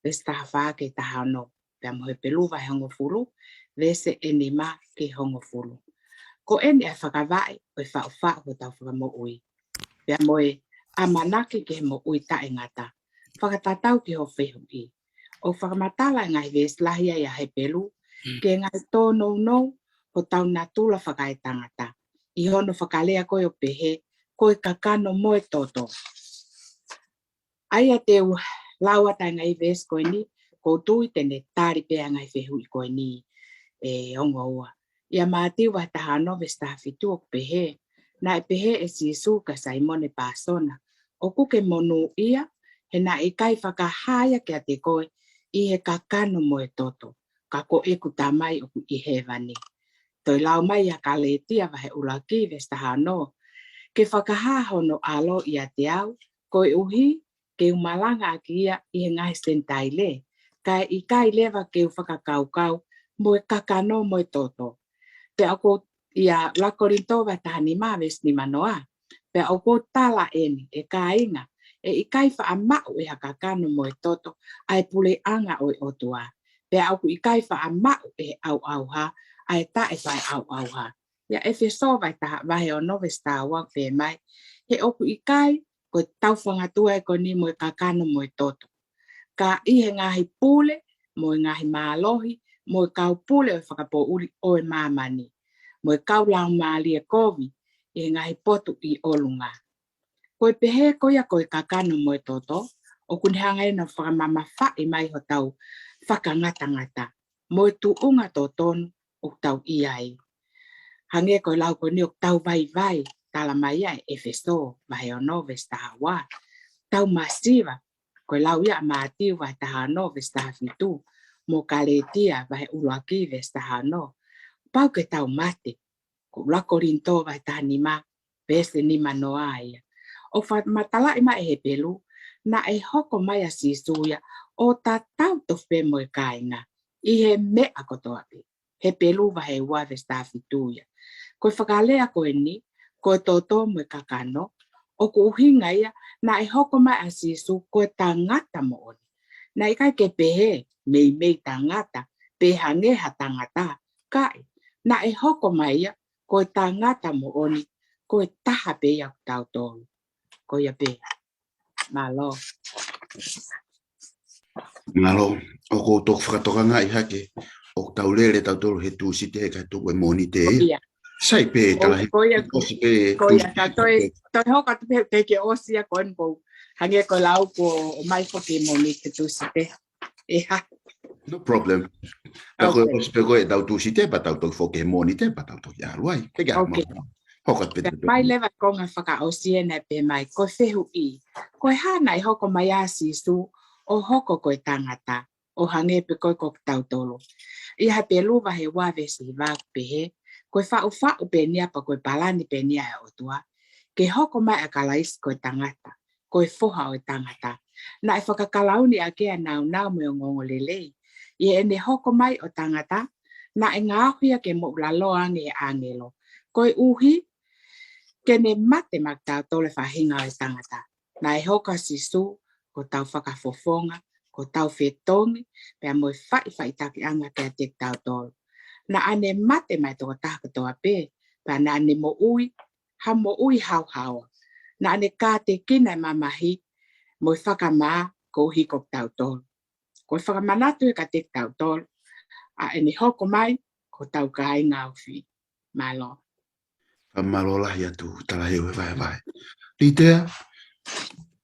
veesi taha fā ki he taha ono. Pea mo Hepelū vahe hongofulu, veesi ʻe nima ki he hongofulu. Ko eni ʻa e fakavaʻe ʻo e faʻufaʻu hotau fakamoʻui. Pea mo e ʻamanaki ki he moʻui taʻengata. Fakatatau ki hoʻo fehuʻi. ʻOku fakamatala e ngaahi veesi lahi ʻa Hepelū, mm, ki he ngaahi tōnounou hotau natula fakaetangata. ʻi hono fakalea ko ē ʻo pehē, ko e kakano mo e toto. ʻA ia te u lau atu e ngaahi veesi ko eni, ʻoku ou tui te ne tali pē ʻa e ngaahi fehuʻi ko eni ʻe ongo ua. ʻIa Mātiu vahe taha ono veesi taha fitu ʻoku pehē, naʻe pehē ʻe Sīsū kia Saimone Pāsona, ʻoku ke monūʻia, he naʻe ʻikai fakahā ia kiate koe ʻi he kakano mo e toto, ka ko ʻeku Tamai ʻoku ʻi hēvani. Toe lau mai ʻia Kalētia vahe ʻuluaki veesi taha ono, ke fakahā hono ʻAlo ʻiate au, koeʻuhi ke u malangaʻaki ia ʻi he ngaahi Senitaile, kae ʻikai leva ke u fakakaukau mo e kakano mo e toto. Pea ʻoku ou, ʻia ʻuluaki Kolinitō vahe taha nima veesi nima noa, pea ʻoku ou tala eni, ʻe kāinga, ʻe ʻikai faʻa maʻu ʻe ha kakano mo e toto ʻa e puleʻanga ʻo e ʻOtua, pea ʻoku ʻikai faʻa maʻu ʻe he ʻauʻauha ʻa e taʻefaʻeʻauʻauha. ʻIa ʻEfesō vahe taha, vahe ono veesi taha ua ʻoku pehē mai, he ʻoku ʻikai ko e taufangatua ē ko eni mo e kakano mo e toto, ka ʻi he ngaahi pule, mo e ngaahi mālohi, mo e kau pule ʻo e fakapoʻuli ʻo e māmani, mo e kau laumālie kovi ʻi he ngaahi potu ʻi ʻolunga. Ko e pehē ko ia ko e kakano mo e toto, ʻoku ne hanga ʻe ia ʻo fakamamafaʻi mai hotau fakangatangata mo e tuʻunga totonu ʻoku tau ʻi ai. Hangē ko e lau ko eni ʻoku tau vaivai, tala mai ia ʻe ʻEfesō vahe ono veesi taha ua. Tau masiva, ko e lau ia ʻa Mātiu vahe taha ono veesi taha fitu, mo Kalētia vahe ʻuluaki veesi taha ono. Pau ke tau mate, ko ʻuluaki Kolinitō vahe taha nima veesi nima noa ia. ʻOku fakamatalaʻi mai ʻe Hepelū, naʻe hoko mai ʻa Sīsū ia ʻo tatau tofu pē mo e kāinga ʻi he meʻa kotoa pē. Hepelū vahe ua veesi taha fitu ia. Ko e fakalea ko eni, ko e toto mo e kakano, ʻoku ʻuhinga ia naʻe hoko mai ʻa Sīsū ko e tangata moʻoni. Naʻe ʻikai ke pehē meimei tangata, pe hangē ha tangata, kae naʻe hoko mai ia ko e tangata moʻoni, ko e taha pē ia ʻo kitautolu. Ko ia pē. Mālō. Mālō. ʻOku ou toki fakatokangaʻi hake ʻoku tau lele tautolu he Tūsite he ʻikai tuku e Mōnite ia. ʻIa. Sai pē, tala he ko ia, ʻosi pē ko ia, Tūsite. Ka toe, toe hoko atu pē, te ke ʻosi ia ko eni ʻoku hangē ko e lau ko ē ʻomai foki Mōnite Tūsite. ʻIa. No problem. Ka ko e ʻosi pē ko ē ʻetau Tūsite, pea tau toki foki he Mōnite, pea tau toki ʻalu ai. Ke ke ʻalu mai. Hoko atu pē. Pea te mai leva konga fakaʻosi ena pē mai, ko e fehuʻi, ko e hā naʻe hoko mai ai ʻa Sīsū ʻo hoko ko e tangata, ʻo hangē pē ko ē ko kitautolu. ʻIa Hepelū vahe ua veesi hiva ʻoku pehē, ko e faʻufaʻu pē eni ia pea ko e palani pē eni ia ʻa e ʻOtua, ke hoko mai ʻa Kalaisi ko e tangata, ko e Foha ʻo e tangata. Naʻe fakakalauni ʻaki ʻa e nāunau mo e ongoongolelei ʻi heʻene hoko mai ʻo tangata, naʻe ngaohi ia ke moʻulaloa ange ʻe he ʻāngelo, koeʻuhi ke ne mate maʻa kitautolu e faʻahinga ʻo e tangata. Naʻe hoko ʻa Sīsū ko hotau fakafofonga, ko hotau fetongi, pea mo e faʻifaʻitakiʻanga kiate kitautolu. Naʻa ne mate maʻa e tokotaha kotoa pē, pea naʻa ne moʻui ha moʻui haohaoa. Naʻa ne kātekina e mamahi mo e fakamā koeʻuhi ko kitautolu. Ko e fakamanatu ia kiate kitautolu, ʻa ʻene hoko mai ko hotau kāinga ofi. Mālō. Fakamālō lahi atu, Talaheu, he vahevahe. Litea,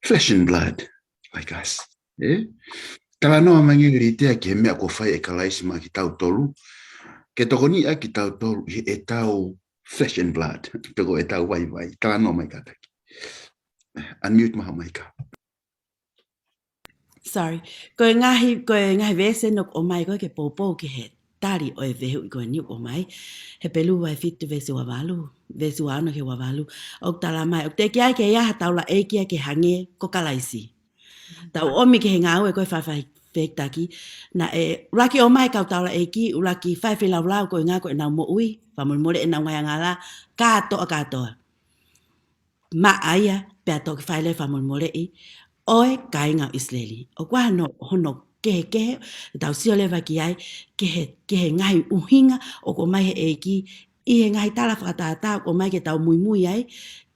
flesh and blood, like us. ʻE? Talanoa mai ange Litea ki he meʻa kuo fai ʻe Kalaisi maʻa kitautolu, ke tokoniʻi kitautolu ʻi heʻetau flesh and blood, pe ko ʻetau vaivai. Talanoa mai kātaki. Unmute mai ho maika. Sorry. Ko e ngaahi, ko e ngaahi veesi ʻoku ʻomai ko ē ke poupou ki he tali ʻo e fehuʻi ko eni ʻoku ʻomai. Hepelū vahe fitu veesi ua valu, veesi ua ono ki he ua valu. ʻOku tala mai, ʻoku teʻeki ai ke ʻi ai ha taulaʻeiki ia ke hangē ko Kalaisi. Tau ʻomi ki he ngāue ko ē fai fai fekitaki. Naʻe ʻuluaki ʻomai e kau taulaʻeiki, ʻuluaki fai feilaulau koeʻuhi ko ʻenau moʻui, fakamolemole ʻenau ngaahi angahala, kātoa, kātoa. Maʻa ia, pea toki fai leva e fakamolemoleʻi ʻo e kāinga ʻo ʻIsileli. ʻOku ʻi ai hono, hono kehekehe, tau sio leva ki ai, ki he, ki he ngaahi ʻuhinga ʻoku ʻomai he ʻEiki, ʻi he ngaahi tala fakatātā ʻoku ʻomai ke tau muimui ai,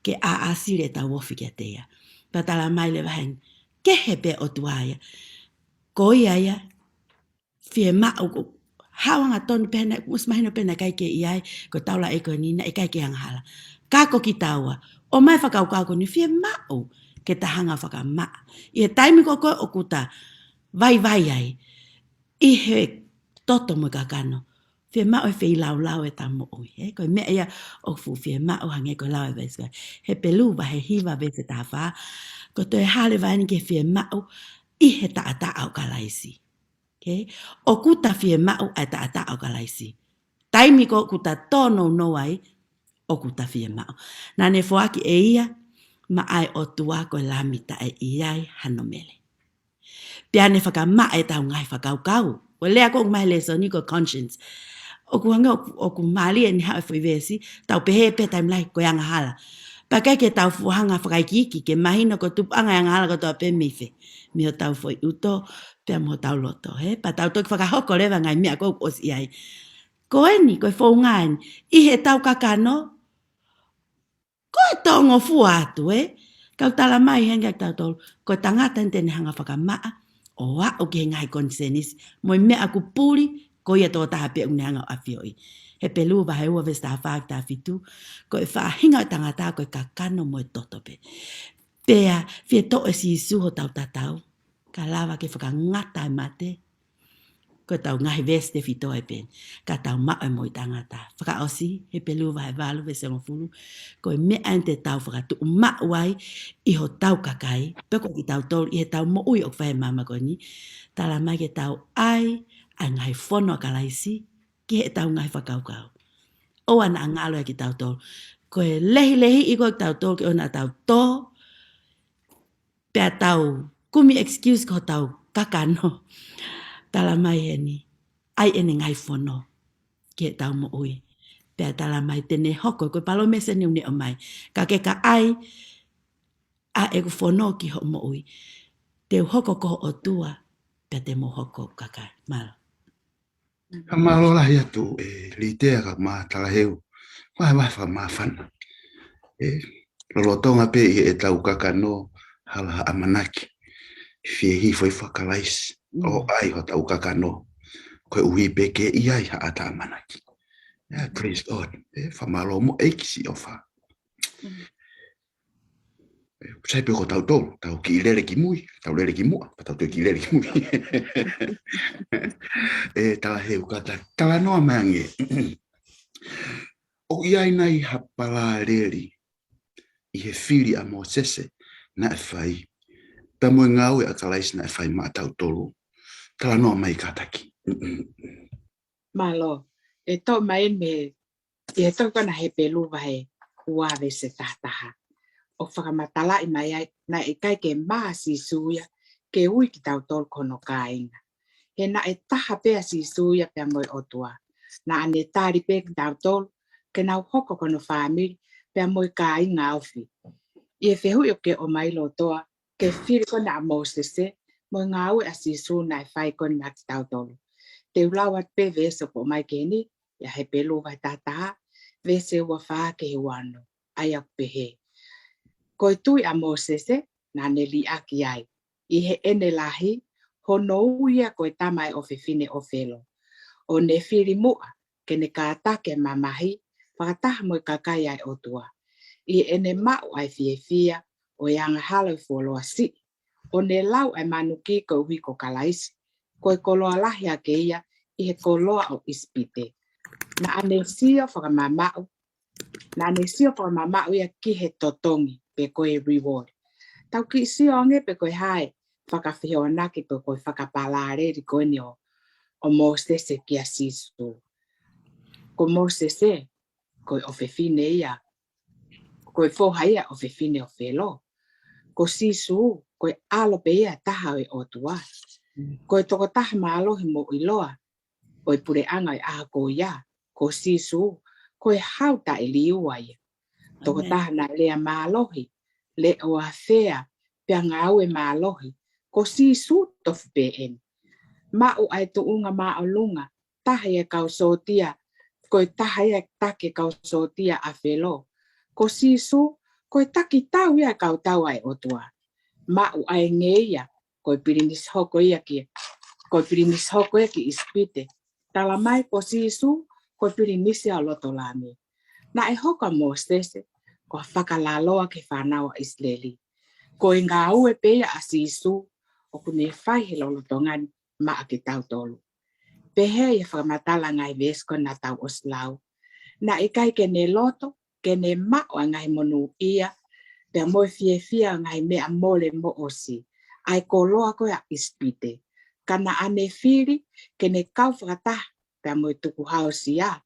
ke ʻāsili ʻetau ofi kiate ia. Pea tala mai leva heni, kehe pē ʻOtua ia. Ko ia ia, fiemaʻu ko Haʻu angatonu pē naʻe, ʻosi mahino pē naʻe ʻikai ke ʻi ai, ko e taulaʻeiki ko eni naʻe ʻikai ke angahala. Ka ko kitaua, ʻomai e fakakaukau ko eni, fiemaʻu ke ta hanga fakamaʻa. ʻI he taimi ko ē ʻoku ta vaivai ai, ʻi he toto mo e kakano, fiemaʻu e feilaulau ʻetau moʻui, ē? Ko e meʻa ia ʻoku fuʻu fiemaʻu hangē ko e lau ʻa e veesi ko ē. Hepelū vahe hiva veesi taha fā, ko e toe hā leva eni ki he fiemaʻu ʻi he taʻataʻa ʻo Kalaisi. Oke? ʻOku ta fiemaʻu ʻa e taʻataʻa ʻo Kalaisi. Taimi ko ē ʻoku ta tōnounou ai, ʻoku ta fiemaʻu. Naʻa ne foaki ʻe ia maʻa e ʻOtua ko e Lami taʻe ʻi ai hano mele. Pea ne fakamaʻa ʻetau ngaahi fakakaukau. Ko e lea ko ē ʻoku ʻomai he lēsoni ko e conscience. ʻOku hangē ʻoku, ʻoku mālie eni haʻu e foʻi veesi, tau pehē pē taimi lahi ko e angahala. Pea ʻikai ke tau fuʻu hanga fakaikiiki ke mahino ko e tupuʻanga e angahala kotoa pē mei fē. Mei hotau foʻi ʻuto, pea mo hotau loto, hē? Pea tau toki fakahoko leva e ngaahi meʻa ko ē ʻoku ʻosi ʻi ai. Ko eni, ko e founga eni. ʻI heʻetau kakano, ko e tōngofua atu, ē? Kau tala mai heni kia kitautolu, ko e tangata eni te ne hanga fakamaʻa, ʻo aʻu ki he ngaahi konisēnisi, mo e meʻa ʻoku puli, ko ia tokotaha pē ʻoku ne hanga ʻo ʻafioʻi. Hepelū vahe ua veesi taha fā ki he taha fitu, ko e faʻahinga ʻo e tangata ko e kakano mo e toto pē. Pea, fie toʻo ʻe Sīsū hotau tatau, ka lava ke fakangata e mate, ko ʻetau ngaahi veesi tefito ʻe pē eni, ka tau maʻu e moʻui taʻengata. Fakaʻosi, Hepelū vahe valu veesi hongofulu, ko e meʻa eni te tau fakatuʻumaʻu ai ʻi hotau kakai, pe ko kitautolu ʻi heʻetau moʻui ʻoku fai he māmani ko eni, tala mai ke tau ʻai ʻa e ngaahi fono ʻa Kalaisi ki heʻetau ngaahi fakakaukau. ʻOua naʻa ngalo ia kia kitautolu. Ko e lehilehiʻi ko ē kitautolu ke ʻoua naʻa tau tō, pea tau kumi excuse ko hotau kakano. Tala mai heni, ʻai ʻene ngaahi fono ki heʻetau moʻui. Pea tala mai te ne hoko, ko e palōmesi eni ʻoku ne ʻomai. Ka ke ka ʻai ʻa ʻeku fono ki hoʻo moʻui, te u hoko ko ho ʻOtua, pea te mou hoko ko e kakai. Mālō. Fakamālō lahi atu ʻe Litea kae ʻumaʻā Talaheu. Vahevahe fakamāfana. ʻE, lolotonga pē ʻi heʻetau kakano, hala ha ʻamanaki. Fie hifo hifo ʻa Kalaisi, ʻo ʻai hotau kakano. Koeʻuhi pē ke ʻi ai haʻata ʻamanaki. ʻE, praise God. ʻE, fakamālō mo e ʻEiki siʻofa. Sai pē ko tautolu, tau kiʻi lele ki mui, tau lele ki muʻa, pea tau toe kiʻi lele ki mui. ʻE, Talaheu, ka ta talanoa mai ange. ʻOku ʻi ai nai ha palāleli ʻi he fili ʻa Mōsese naʻe fai, pea mo e ngāue ʻa Kalaisi naʻe fai maʻatautolu? Talanoa mai kātaki. Mālō, ʻe toʻo mai mei he tohi ko ena Hepelū vahe ua veesi taha taha. ʻOku fakamatalaʻi mai ai, naʻe ʻikai ke maʻa ʻe Sīsū ia ke ui kitautolu ko hono kāinga. He naʻe taha pē ʻa Sīsū ia pea mo e ʻOtua. Naʻa ne tali pē kitautolu ke nau hoko ko hono fāmili pea mo e kāinga ofi. ʻI he fehuʻi ʻoku ke ʻomai Lotoa, ki he fili ko ena ʻa Mōsese, mo e ngāue ʻa Sīsū naʻe fai ko ena maʻatautolu. Te u lau atu pē veesi ʻoku ʻomai ki heni, ʻia Hepelū vahe taha taha, veesi ua fā ki he ua ono, ʻa ia ʻoku pehē. Ko e tui ʻa Mōsese, naʻa ne liʻaki ai, ʻi heʻene lahi, hono ui ia ko e tama ʻo e ʻofefine ʻo Felo. ʻO ne fili muʻa, ke ne kātaki e mamahi, fakataha mo e kakai ʻa e ʻOtua. ʻI heʻene maʻu ʻa e fiefia, ʻo e angahala ʻo e fuoloa siʻi. ʻO ne lau ʻa e manuki koeʻuhi ko Kalaisi, ko e koloa lahi hake ia ʻi he koloa ʻo ʻIsipite. Naʻa ne sio fakamamaʻu, naʻa ne sio fakamamaʻu ia ki he totongi, pe ko e reward. Tau kiʻi sio ange pe ko e hā e fakafehoanaki pe ko e fakapalāleli ko eni ʻo, ʻo Mōsese kia Sīsū. Ko Mōsese, ko e ʻofefine ia, ko e foha ia ʻofefine ʻo Felo. Ko Sīsū, ko e ʻAlo pē ia taha ʻo e ʻOtua. Ko e tokotaha mālohi mo ʻiloa ʻo e puleʻanga ʻo e ʻaho ko ia. Ko Sīsū, ko e hau taʻeliua ia. Tokotaha naʻe lea mālohi, leʻo ʻafea, pea ngāue mālohi. Ko Sīsū tofu pē eni. Maʻu ʻa e tuʻunga māʻolunga, taha ia e kau sōtia, ko e taha ia e taki e kau sōtia ʻa Felo. Ko Sīsū, ko e taki tau ia e kau tau ʻa e ʻOtua. Maʻu ʻa e ngeia, ko e pilinisi hoko ia ki, ko e pilinisi hoko ia ki ʻIsipite. Talamai ko Sīsū ko e pilinisi ʻo loto langi. Naʻe hoko ʻa Mōsese ko ha fakalaloa ki he fānau ʻa ʻIsileli. Ko e ngāue pē ia ʻa Sīsū ʻoku ne fai he lolotonga ni maʻa kitautolu. Pehē ʻi he fakamatala ngaahi veesi ko ē naʻa tau ʻosi lau, naʻe ʻikai ke ne loto ke ne maʻu ʻa e ngaahi monūʻia pea mo e fiefia ʻo e ngaahi meʻa mole mo ʻosi, ʻa e koloa ko ē ʻa ʻIsipite. Ka naʻa ne fili ke ne kau fakataha pea mo e tukuhāusia,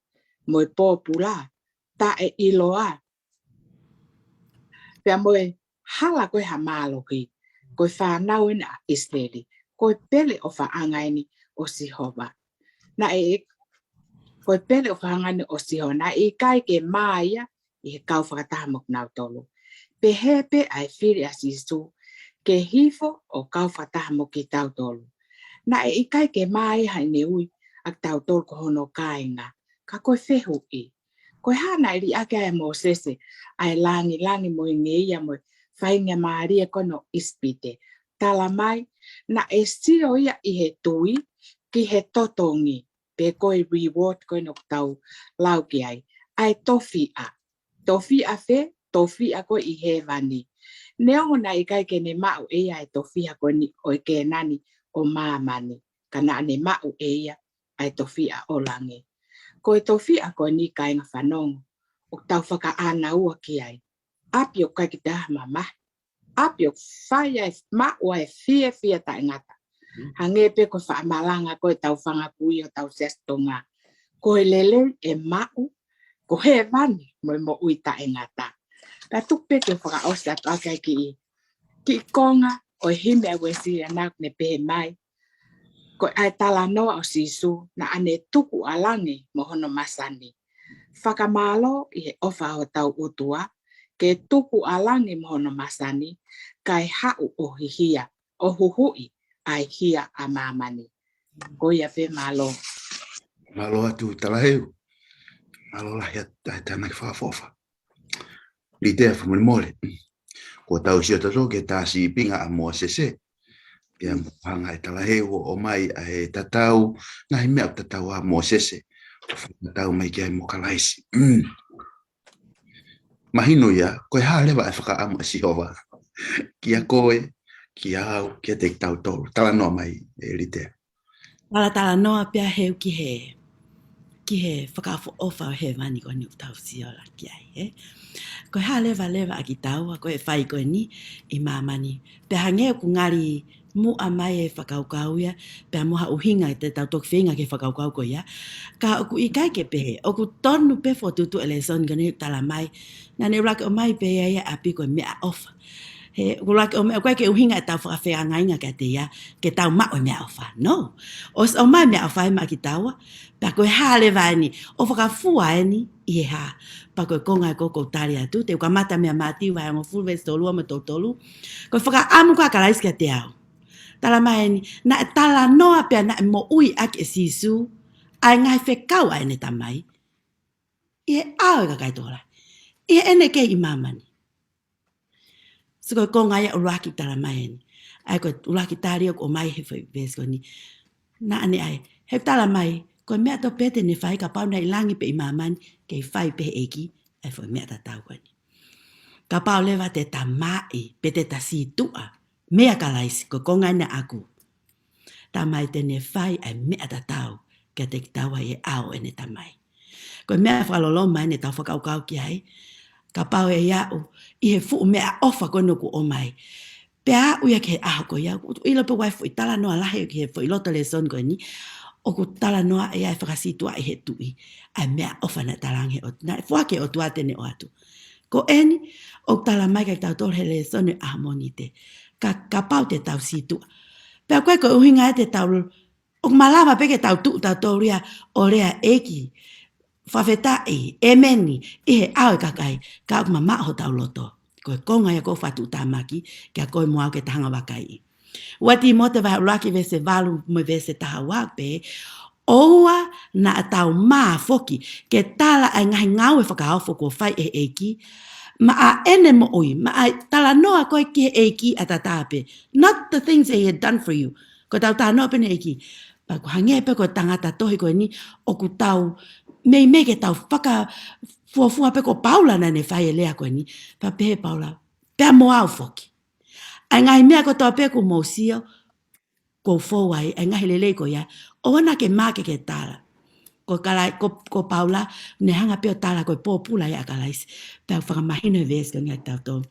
mo e pōpula, taʻeʻiloa, pea mo e hala ko ē ha mālohi, ko e fānau eni ʻa ʻIsileli, ko e pele ʻofaʻanga eni ʻo Sihova. Naʻe, ko e pele ʻofaʻanga eni ʻo Sihova, naʻe ʻikai ke mā ia ʻi he kau fakataha mo kinautolu. Pehē pē ʻa e fili ʻa Sīsū ke hifo ʻo kau fakataha mo kitautolu. Naʻe ʻikai ke mā ia heʻene ui ʻa kitautolu ko hono kāinga, ka ko e fehuʻi. Ko e hā naʻe liʻaki ai ʻe Mōsese ʻa e langilangi mo e ngeia mo e faingamālie ko eni ʻo ʻIsipite? Talamai, naʻe sio ia ʻi he tui ki he totongi, pe ko e reward ko eni ʻoku tau lau ki ai, ʻa e tofiʻa. Tofiʻa fē? Tofiʻa ko ē ʻi hēvani. Neongo naʻe ʻikai ke ne maʻu ʻe ia ʻa e tofiʻa ko eni ʻo e Kēnani ʻo māmani, ka naʻa ne maʻu ʻe ia ʻa e tofiʻa ʻo langi. Ko e tofiʻa ko eni, kāinga fanongo, ʻoku tau fakaʻānaua ki ai. ʻApi ʻoku ʻikai ke toe ʻi ai ha mamahi. ʻApi ʻoku fai ai, maʻu ai e fiefia taʻengata. Hangē pē ko e fakamalanga ko ē ʻetau fanga kui ʻo hotau Siasi Tonga, ko e lelei ʻe maʻu ko hēvani mo e moʻui taʻengata. Pea tuku pē ke fakaʻosi atu ʻaki e kiʻi, kiʻi konga ʻo e himi ʻa Uēsiliana, ʻoku ne pehē mai, ko e ʻa e talanoa ʻo Sīsū, naʻa ne tukuʻalangi mo hono masani. Fakamālō ʻi he ʻofa ʻa hotau ʻOtua, ke tukuʻalangi mo hono masani, kae haʻu ʻo hihia, ʻo huhuʻi ʻa e hia ʻa māmani. Ko ia pē, mālō. Mālō atu Talaheu. Mālō lahi atu ʻa e tānaki fakaʻofoʻofa. Litea, fakamolemole. Kuo tau sio tautolu ki he tā sīpinga ʻa Mōsese. Pea mo hanga ʻe Talaheu ʻo ʻomai ʻa e tatau, ngaahi meʻa ʻoku tatau ai ʻa Mōsese. ʻO fakatatau mai ki ai mo Kalaisi. Mahino ia, ko e hā leva e fakaʻamu ʻa Sihova kia koe, kia au, kiate kitautolu? Talanoa mai, ʻe Litea. Talatalanoa pē Heu ki he, ki he fakaʻofoʻofa ʻo hēvani ko eni ʻoku tau sio ʻaki ai, ē? Ko e hā leva leva ʻa kitaua ko e fai ko eni ʻi māmani? Pea hangē ʻoku ngali muʻa mai e fakakaukau ia, pea mo ha ʻuhinga te tau toki feinga ke fakakaukau ko ia. Ka ʻoku ʻikai ke pehē, ʻoku tonu pē fokotuʻutuʻu e lēsoni ko eni talamai, naʻa ne ʻuluaki ʻomai pē ia ʻi ʻapi ko e meʻaʻofa. He ʻuluaki ʻomai, ʻoku ʻikai ke ʻuhinga ʻetau fakafeangainga kiate ia ke tau maʻu e meʻaʻofa. No. ʻOsi ʻomai e meʻaʻofa ia maʻa kitaua, pea ko e hā leva eni, ʻo fakafua eni ʻi he hā? Pea ko e konga ē ʻoku ou tali atu, te u kamata mei Mātiu vahe hongofulu veesi tolu ua mo e tolu tolu. Ko e fakaʻamu ko ē ʻa Kalaisi kiate au. Talamai eni, naʻe talanoa pea naʻe moʻui ʻaki ʻe Sīsū ʻa e ngaahi fekau ʻa ʻene Tamai ʻi he ʻao ʻo e kakai tokolahi, ʻi heʻene kei ʻi māmani. So ko e konga ia ʻuluaki talamai eni. ʻA ia ko e ʻuluaki tali ʻoku ʻomai he foʻi veesi ko eni. Naʻa ne ʻai, he talamai, ko e meʻa tofu pē te ne fai kapau naʻe ʻi langi pe ʻi māmani, kei fai pē ʻe he ʻEiki ʻa e foʻi meʻa tatau ko eni. Kapau leva te ta maʻi, pe te ta sītuʻa meia Kalaisi, ko e konga ena ʻaku, talamai te ne fai ʻa e meʻa tatau kiate kitaua ʻi he ʻao ʻo ʻene Tamai. Ko e meʻa fakaloloma eni ʻetau fakakaukau ki ai, kapau ʻe aʻu ʻi he fuʻu meʻaʻofa ko eni ʻoku ʻomai. Pea aʻu ia ki he ʻaho ko ia, ʻoku ʻilo pē ʻoku ʻi ai e foʻi talanoa lahi ki he foʻi loto lēsoni ko eni, ʻoku talanoa ia ʻa e fakasītuʻaʻi ʻe he tuʻi ʻa e meʻaʻofa naʻe talaange ʻe he ʻOt-, naʻe foaki ʻe he ʻOtua te ne ʻoatu. Ko eni, ʻoku talamai kiate kitautolu he lēsoni ʻo e ʻaho Mōnite, ka, kapau te tau sītuʻa. Pea ʻoku ʻikai ko e ʻuhinga ia te tau, ʻoku malava pē ke tau tuʻu tautolu ia ʻo lea ʻEiki, fakafetaʻi, ʻēmeni, ʻi he ʻao ʻo e kakai, ka ʻoku mamaʻo hotau loto. Ko e konga ia ʻoku ou fakatuʻutāmaki kia koe mo au ke ta hanga ʻo vakaiʻi. Ua Tīmote vahe ʻuluaki veesi valu mo e veesi taha ua pē, ʻoua naʻa tau mā foki ke tala ʻa e ngaahi ngāue fakaofo kuo fai ʻe he ʻEiki maʻa ʻene moʻui, maʻa e talanoa ko ē ki he ʻEiki ʻataʻatā pē. Not the things that he had done for you. Ko ʻetau talanoa pē ki he ʻEiki. Pea ʻoku hangē pē ko e tangata tohi ko eni, ʻoku tau meimei ke tau fakafuofua pē ko Paula naʻa ne fai e lea ko eni. Pea pehē Paula, pea mo au foki. ʻA e ngaahi meʻa kotoa pē kuo mou sio, kuo u fou ai, ʻa e ngaahi lelei ko ia, ʻoua naʻa ke mā ke ke tala. Ko Kala-, ko, ko Paula, ne hanga pē ʻo tala ko e pōpula ia ʻa Kalaisi. Pea fakamahino e veesi ko eni kiate kitautolu.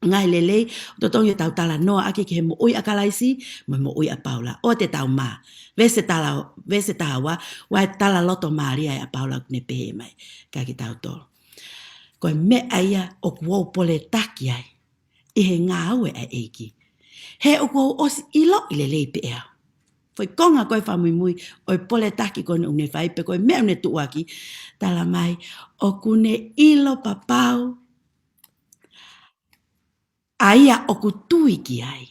Ngaahi lelei, ʻoku totonu ke tau talanoa ʻaki ki he moʻui ʻa Kalaisi, mo e moʻui ʻa Paula. ʻOua te tau mā. Veesi taha, veesi taha ua, ʻoua ʻe tala loto mālie ʻa Paula ʻoku ne pehē mai kiate kitautolu. Ko e meʻa ia ʻoku ou poletaki ai ʻi he ngāue ʻa e ʻEiki. He ʻoku ou ʻosi ʻiloʻi lelei pē ʻe au. Foʻi konga ko e fakamuimui ʻo e poletaki ko eni ʻoku ne fai pe ko e meʻa ʻoku ne tuʻuaki, tala mai, ʻoku ne ʻilo papau ʻa ia ʻoku tui ki ai.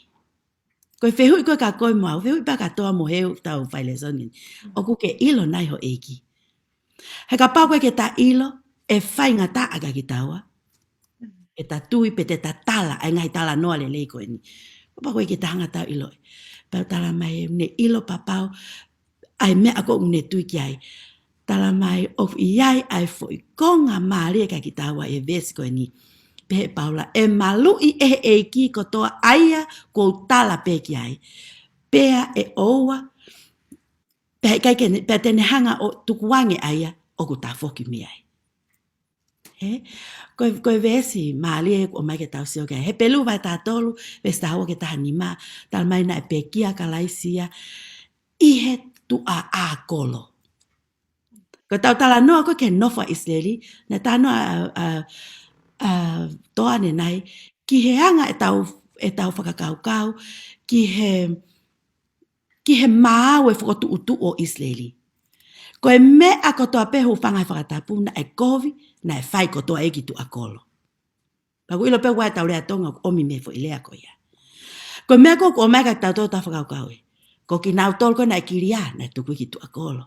Ko e fehuʻi ko ē kiate koe mo au, fehuʻi pē kiate kotoa mo hotau failēsoni ni. ʻOku ke ʻilo nai ho ʻEiki? He kapau ʻoku ʻikai ke ta ʻilo, ʻe faingataʻa kiate kitaua ke ta tui pe te ta tala ʻa e ngaahi talanoa lelei ko eni. Kapau ʻoku ʻikai ke ta hanga ʻo tau ʻiloʻi. Pea tala mai ʻoku ne ʻilo papau ʻa e meʻa ko ē ʻoku ne tui ki ai. Tala mai ʻoku ʻi ai ʻa e foʻi konga mālie kiate kitaua ʻi he veesi ko eni. Pehē ʻe Paula, ʻe maluʻi ʻe he ʻEiki kotoa ʻa ia ʻoku ou tala pē ki ai. Pea ʻe ʻoua, pea ʻikai ke ne, pea te ne hanga ʻo tukuange ʻa ia ʻoku tafoki mei ai. He? Ko e, ko e veesi mālie ʻoku ʻomai ke tau sio ki ai. Hepelū vahe taha tolu, veesi taha ua ki he taha nima, tala mai naʻe pekia ʻa Kalaisi ia ʻi he tuʻa ʻa kolo. Ko ʻetau talanoa ko ē ki he nofo ʻa ʻIsileli, naʻe talanoa ʻa, ʻa, ʻa Toane nai, ki he anga ʻetau, ʻetau fakakaukau, ki he, ki he maau e fokotuʻutuʻu ʻo ʻIsileli. Ko e meʻa kotoa pē hūfanga he fakatapu naʻe kovi, naʻe fai kotoa ia ki tuʻa kolo. Pea ʻoku ʻilo pē ʻoku ʻi ai ʻetau lea Tonga ʻoku ʻomi mei he foʻi lea ko ia. Ko e meʻa ko ē ʻoku ʻomai kiate kitautolu ʻetau fakakaukau ē. Ko kinautolu ko ē naʻe kilia, naʻe tuku ia ki tuʻa kolo.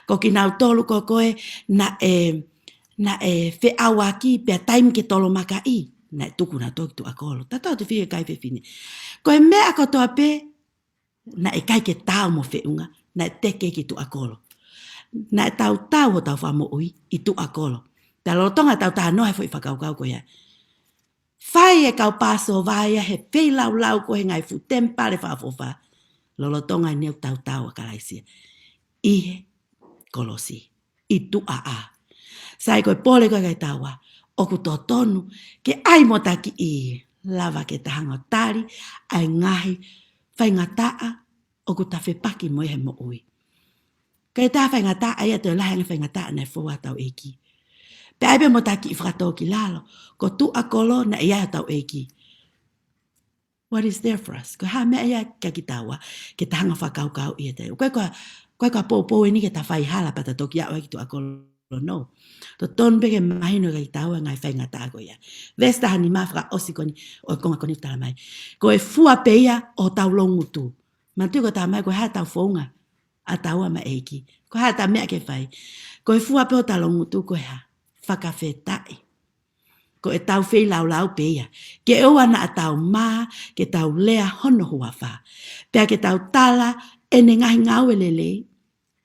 Ko kinautolu ko ē ko ē naʻe, naʻe feʻauaki pea taimi ke tolomakaʻi, naʻe tuku nautolu ki tuʻa kolo. Tatau atu fika kai fefine. Ko e meʻa kotoa pē, naʻe ʻikai ke taau mo feʻunga, naʻe teke ki tuʻa kolo. Naʻe tautau hotau fakamoʻui ʻi tuʻa kolo. Pea lolotonga ʻetau talanoa he foʻi fakakaukau ko ia. Fai e kau Pāsova ia he feilaulau ko ē he ngaahi fuʻu temipale fakaʻofoʻofa. Lolotonga ʻene ʻoku tautau ʻa Kalaisi ia ʻi he kolosi, ʻi tuʻa ʻa. Sai ko e pole ko ē kiate kitaua, ʻoku totonu ke ʻai mo takiʻi, lava ke ta hanga ʻo tali ʻa e ngaahi faingataʻa ʻoku ta fepaki mo ia he moʻui. Ka ʻi ai ha faingataʻa ia, toe lahi ange faingataʻa naʻe fou ai hotau ʻEiki. Pea ʻai pē mo takiʻi fakatōkilalo, ko tuʻa kolo naʻe ʻi ai hotau ʻEiki. What is there for us? Ko e hā e meʻa ia kiate kitaua ke ta hanga ʻo fakakaukauʻi he taimi. ʻOku ʻikai ko ha, ʻoku ʻikai ko ha poupou eni ke ta fai hala pea ta toki aʻu ai ki tuʻa kolo, no. Totonu pē ke mahino kiate kitaua e ngaahi faingataʻa ko ia. Veesi taha nima fakaʻosi ko eni ʻo e konga ko eni tala mai, ko e fua pē ia ʻo hotau loungutu. Manatuʻi ko e tala mai ko e hā ʻetau founga ʻataua mo e ʻEiki. Ko e hā ʻeta meʻa ke fai? Ko e fua pē ʻo hotau loungutu ko e hā? Fakafetaʻi. Ko ʻetau feilaulau pē ia. Ke ʻoua naʻa tau mā, ke tau lea hono huafa. Pea ke tau tala ʻene ngaahi ngāue lelei,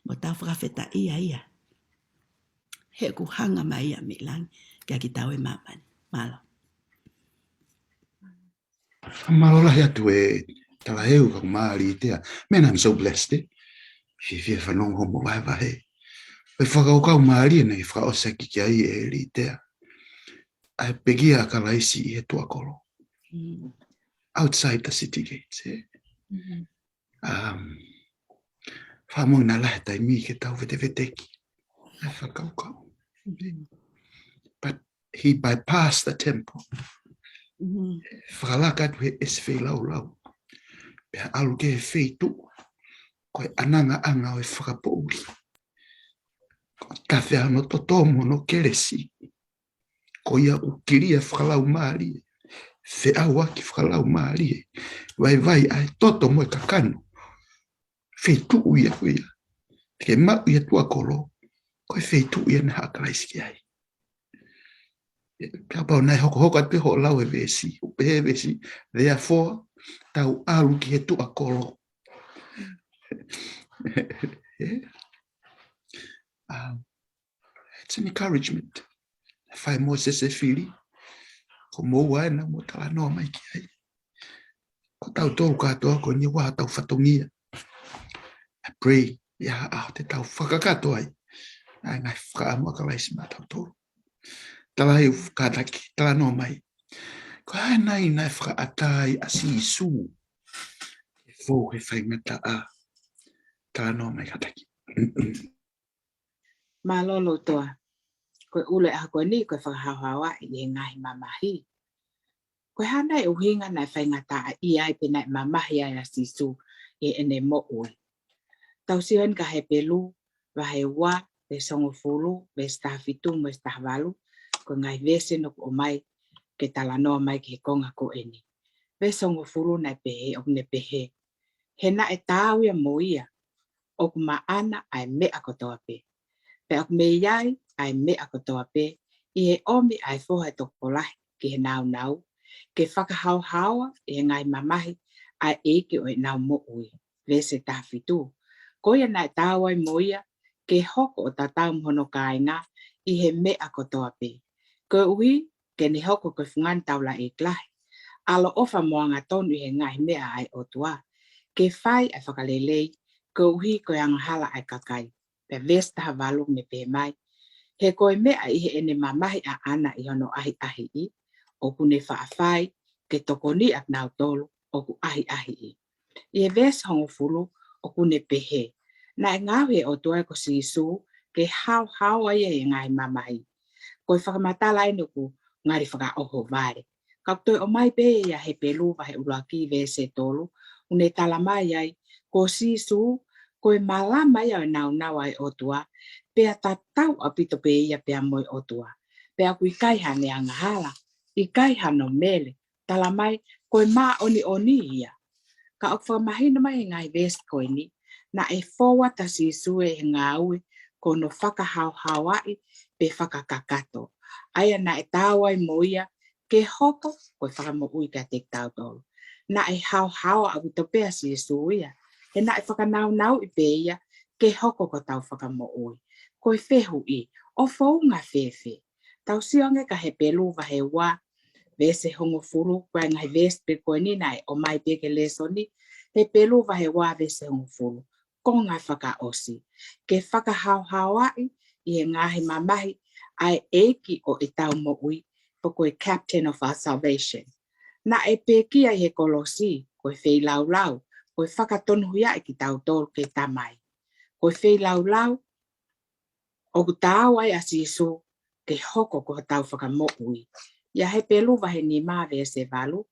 mo tau fakafetaʻia ia. He ʻoku hanga mai ia mei langi kiate kitaua ʻi māmani. Mālō. Mālō lahi atu e Talaheu, kau Mālitea. Man, I'm so blessed, eh? Fiefia fanongo mo vahevahe. ʻE fakakaukau mālie naʻe fakaʻosi ʻaki ki ai ʻe Litea. ʻA e pekia ʻa Kalaisi ʻi he tuʻa kolo. Mm. Outside the city gates, eh? Mm. Um, fakamoʻoni naʻe lahi e taimi ke tau veteveteki ʻa e fakakaukau. Mm. But he bypassed the temple. Mm. Fakalaka atu he ʻesi feilaulau. Pea ʻalu ki he feituʻu ko e ʻanangaʻanga ʻo e fakapoʻuli. Ko e tafe ʻa hono toto mo hono kelesi. Ko ia ʻoku kilia fakalaumālie, feʻauaki fakalaumālie, vaivai ʻa e toto mo e kakano. Feituʻu ia ko ia. Ke maʻu ia tuʻa kolo, ko e feituʻu ia naʻe haʻa Kalaisi ki ai. Kapau naʻe hokohoko atu pē hoʻo lau e veesi, ʻo pehē veesi, therefore, tau ʻalu ki he tuʻa kolo. Um, it's an encouragement. Fai mo se se fili. Ko mo ua na mo talanoa mai ki ai. Ko tautolu kātoa ko eni ua tau fatongia. I pray, ia a te tau fakakato ai. Ai ngai fakaʻamu a Kalaisi ma tautolu. Tala ai u kātaki, talanoa mai. Ko e hā nai naʻe fakaʻatā ai ʻa Sīsū ke fou he faingataʻa? Talanoa mai kātaki. Mālō lotoa. Ko e ʻuluaki ʻaho ko eni, ko e fakahaohaoaʻi e ngaahi mamahi. Ko e hā nai ʻuhinga naʻe faingataʻaʻia ai pe naʻe mamahi ai ʻa Sīsū ʻi heʻene moʻui? Tau sio heni ki he Hepelū, vahe ua, veesi hongofulu, veesi taha fitu mo e taha valu, ko e ngaahi veesi ʻoku ʻomai ke talanoa mai ki he konga ko eni. Veesi hongofulu naʻe pehē, ʻoku ne pehē: He naʻe taau ia mo ia, ʻoku maʻana ʻa e meʻa kotoa pē. Pea ʻoku mei ai ʻa e meʻa kotoa pē, ʻi he ʻomi ʻa e foha ʻo e tokolahi ki he nāunau, ke fakahaohaoa ʻi he ngaahi mamahi ʻa e ʻeiki ʻo ʻenau moʻui. Veesi taha fitu. Ko ia naʻe taau ai mo ia, ke hoko ʻo tatau mo hono kāinga ʻi he meʻa kotoa pē. Koeʻuhi ke ne hoko ko e fungani taulaʻeiki lahi, ʻaloʻofa mo angatonu ʻi he ngaahi meʻa ʻa e ʻOtua, ke fai ʻa e fakalelei koeʻuhi ko e angahala ʻa e kakai. Pea veesi taha valu ne pehē mai: He ko e meʻa ʻi heʻene mamahi ʻaʻana ʻi hono ʻahiʻahiʻi, ʻoku ne faʻa fai ke tokoniʻi ʻa kinautolu ʻoku ʻahiʻahiʻi. ʻI he veesi hongofulu ʻoku ne pehē: Naʻe ngaohi ʻe he ʻOtua ko Sīsū ke haohaoa ia ʻi he ngaahi mamahi. Ko e fakamatala eni ʻoku ngali fakaʻohovale. Ka ʻoku toe ʻomai pē ia ʻe Hepelū vahe ʻuluaki veesi tolu, ʻoku ne tala mai ai, ko Sīsū, ko e malama ia ʻo e nāunau ʻa e ʻOtua, pea tatau ʻaupito pē ia pea mo e ʻOtua. Pea ʻoku ʻikai haʻane angahala, ʻikai hano mele, tala mai, ko e māʻoniʻoni ia. Ka ʻoku fakamahino mai he ngaahi veesi ko eni, naʻe fou atu ʻa Sīsū ʻi he ngāue ko hono fakahaohaoaʻi pe fakakakato. ʻA ia naʻe taau ai mo ia ke hoko ko e fakamoʻui kiate kitautolu. Naʻe haohaoa ʻaupito pē ʻa Sīsū ia. He naʻe fakanāunauʻi pē ia ke hoko ko hotau fakamoʻui. Ko e fehuʻi, ʻo founga fēfē? Tau sio ange ki he Hepelū vahe ua, veesi hongofulu, ko e ngaahi veesi pē ko eni naʻe ʻomai pē ki he lēsoni, Hepelū vahe ua veesi hongofulu. Konga fakaʻosi, ke fakahaohaoaʻi ʻi he ngaahi mamahi ʻa e ʻeiki ʻo ʻetau moʻui, pe ko e captain of our salvation. Naʻe pekia ʻi he kolosi, ko e feilaulau, ko e fakatonuhiaʻi kitautolu ki he Tamai. Ko e feilaulau, ʻoku taau ai ʻa Sīsū ke hoko ko hotau fakamoʻui. ʻI he Hepelū vahe nima veesi valu,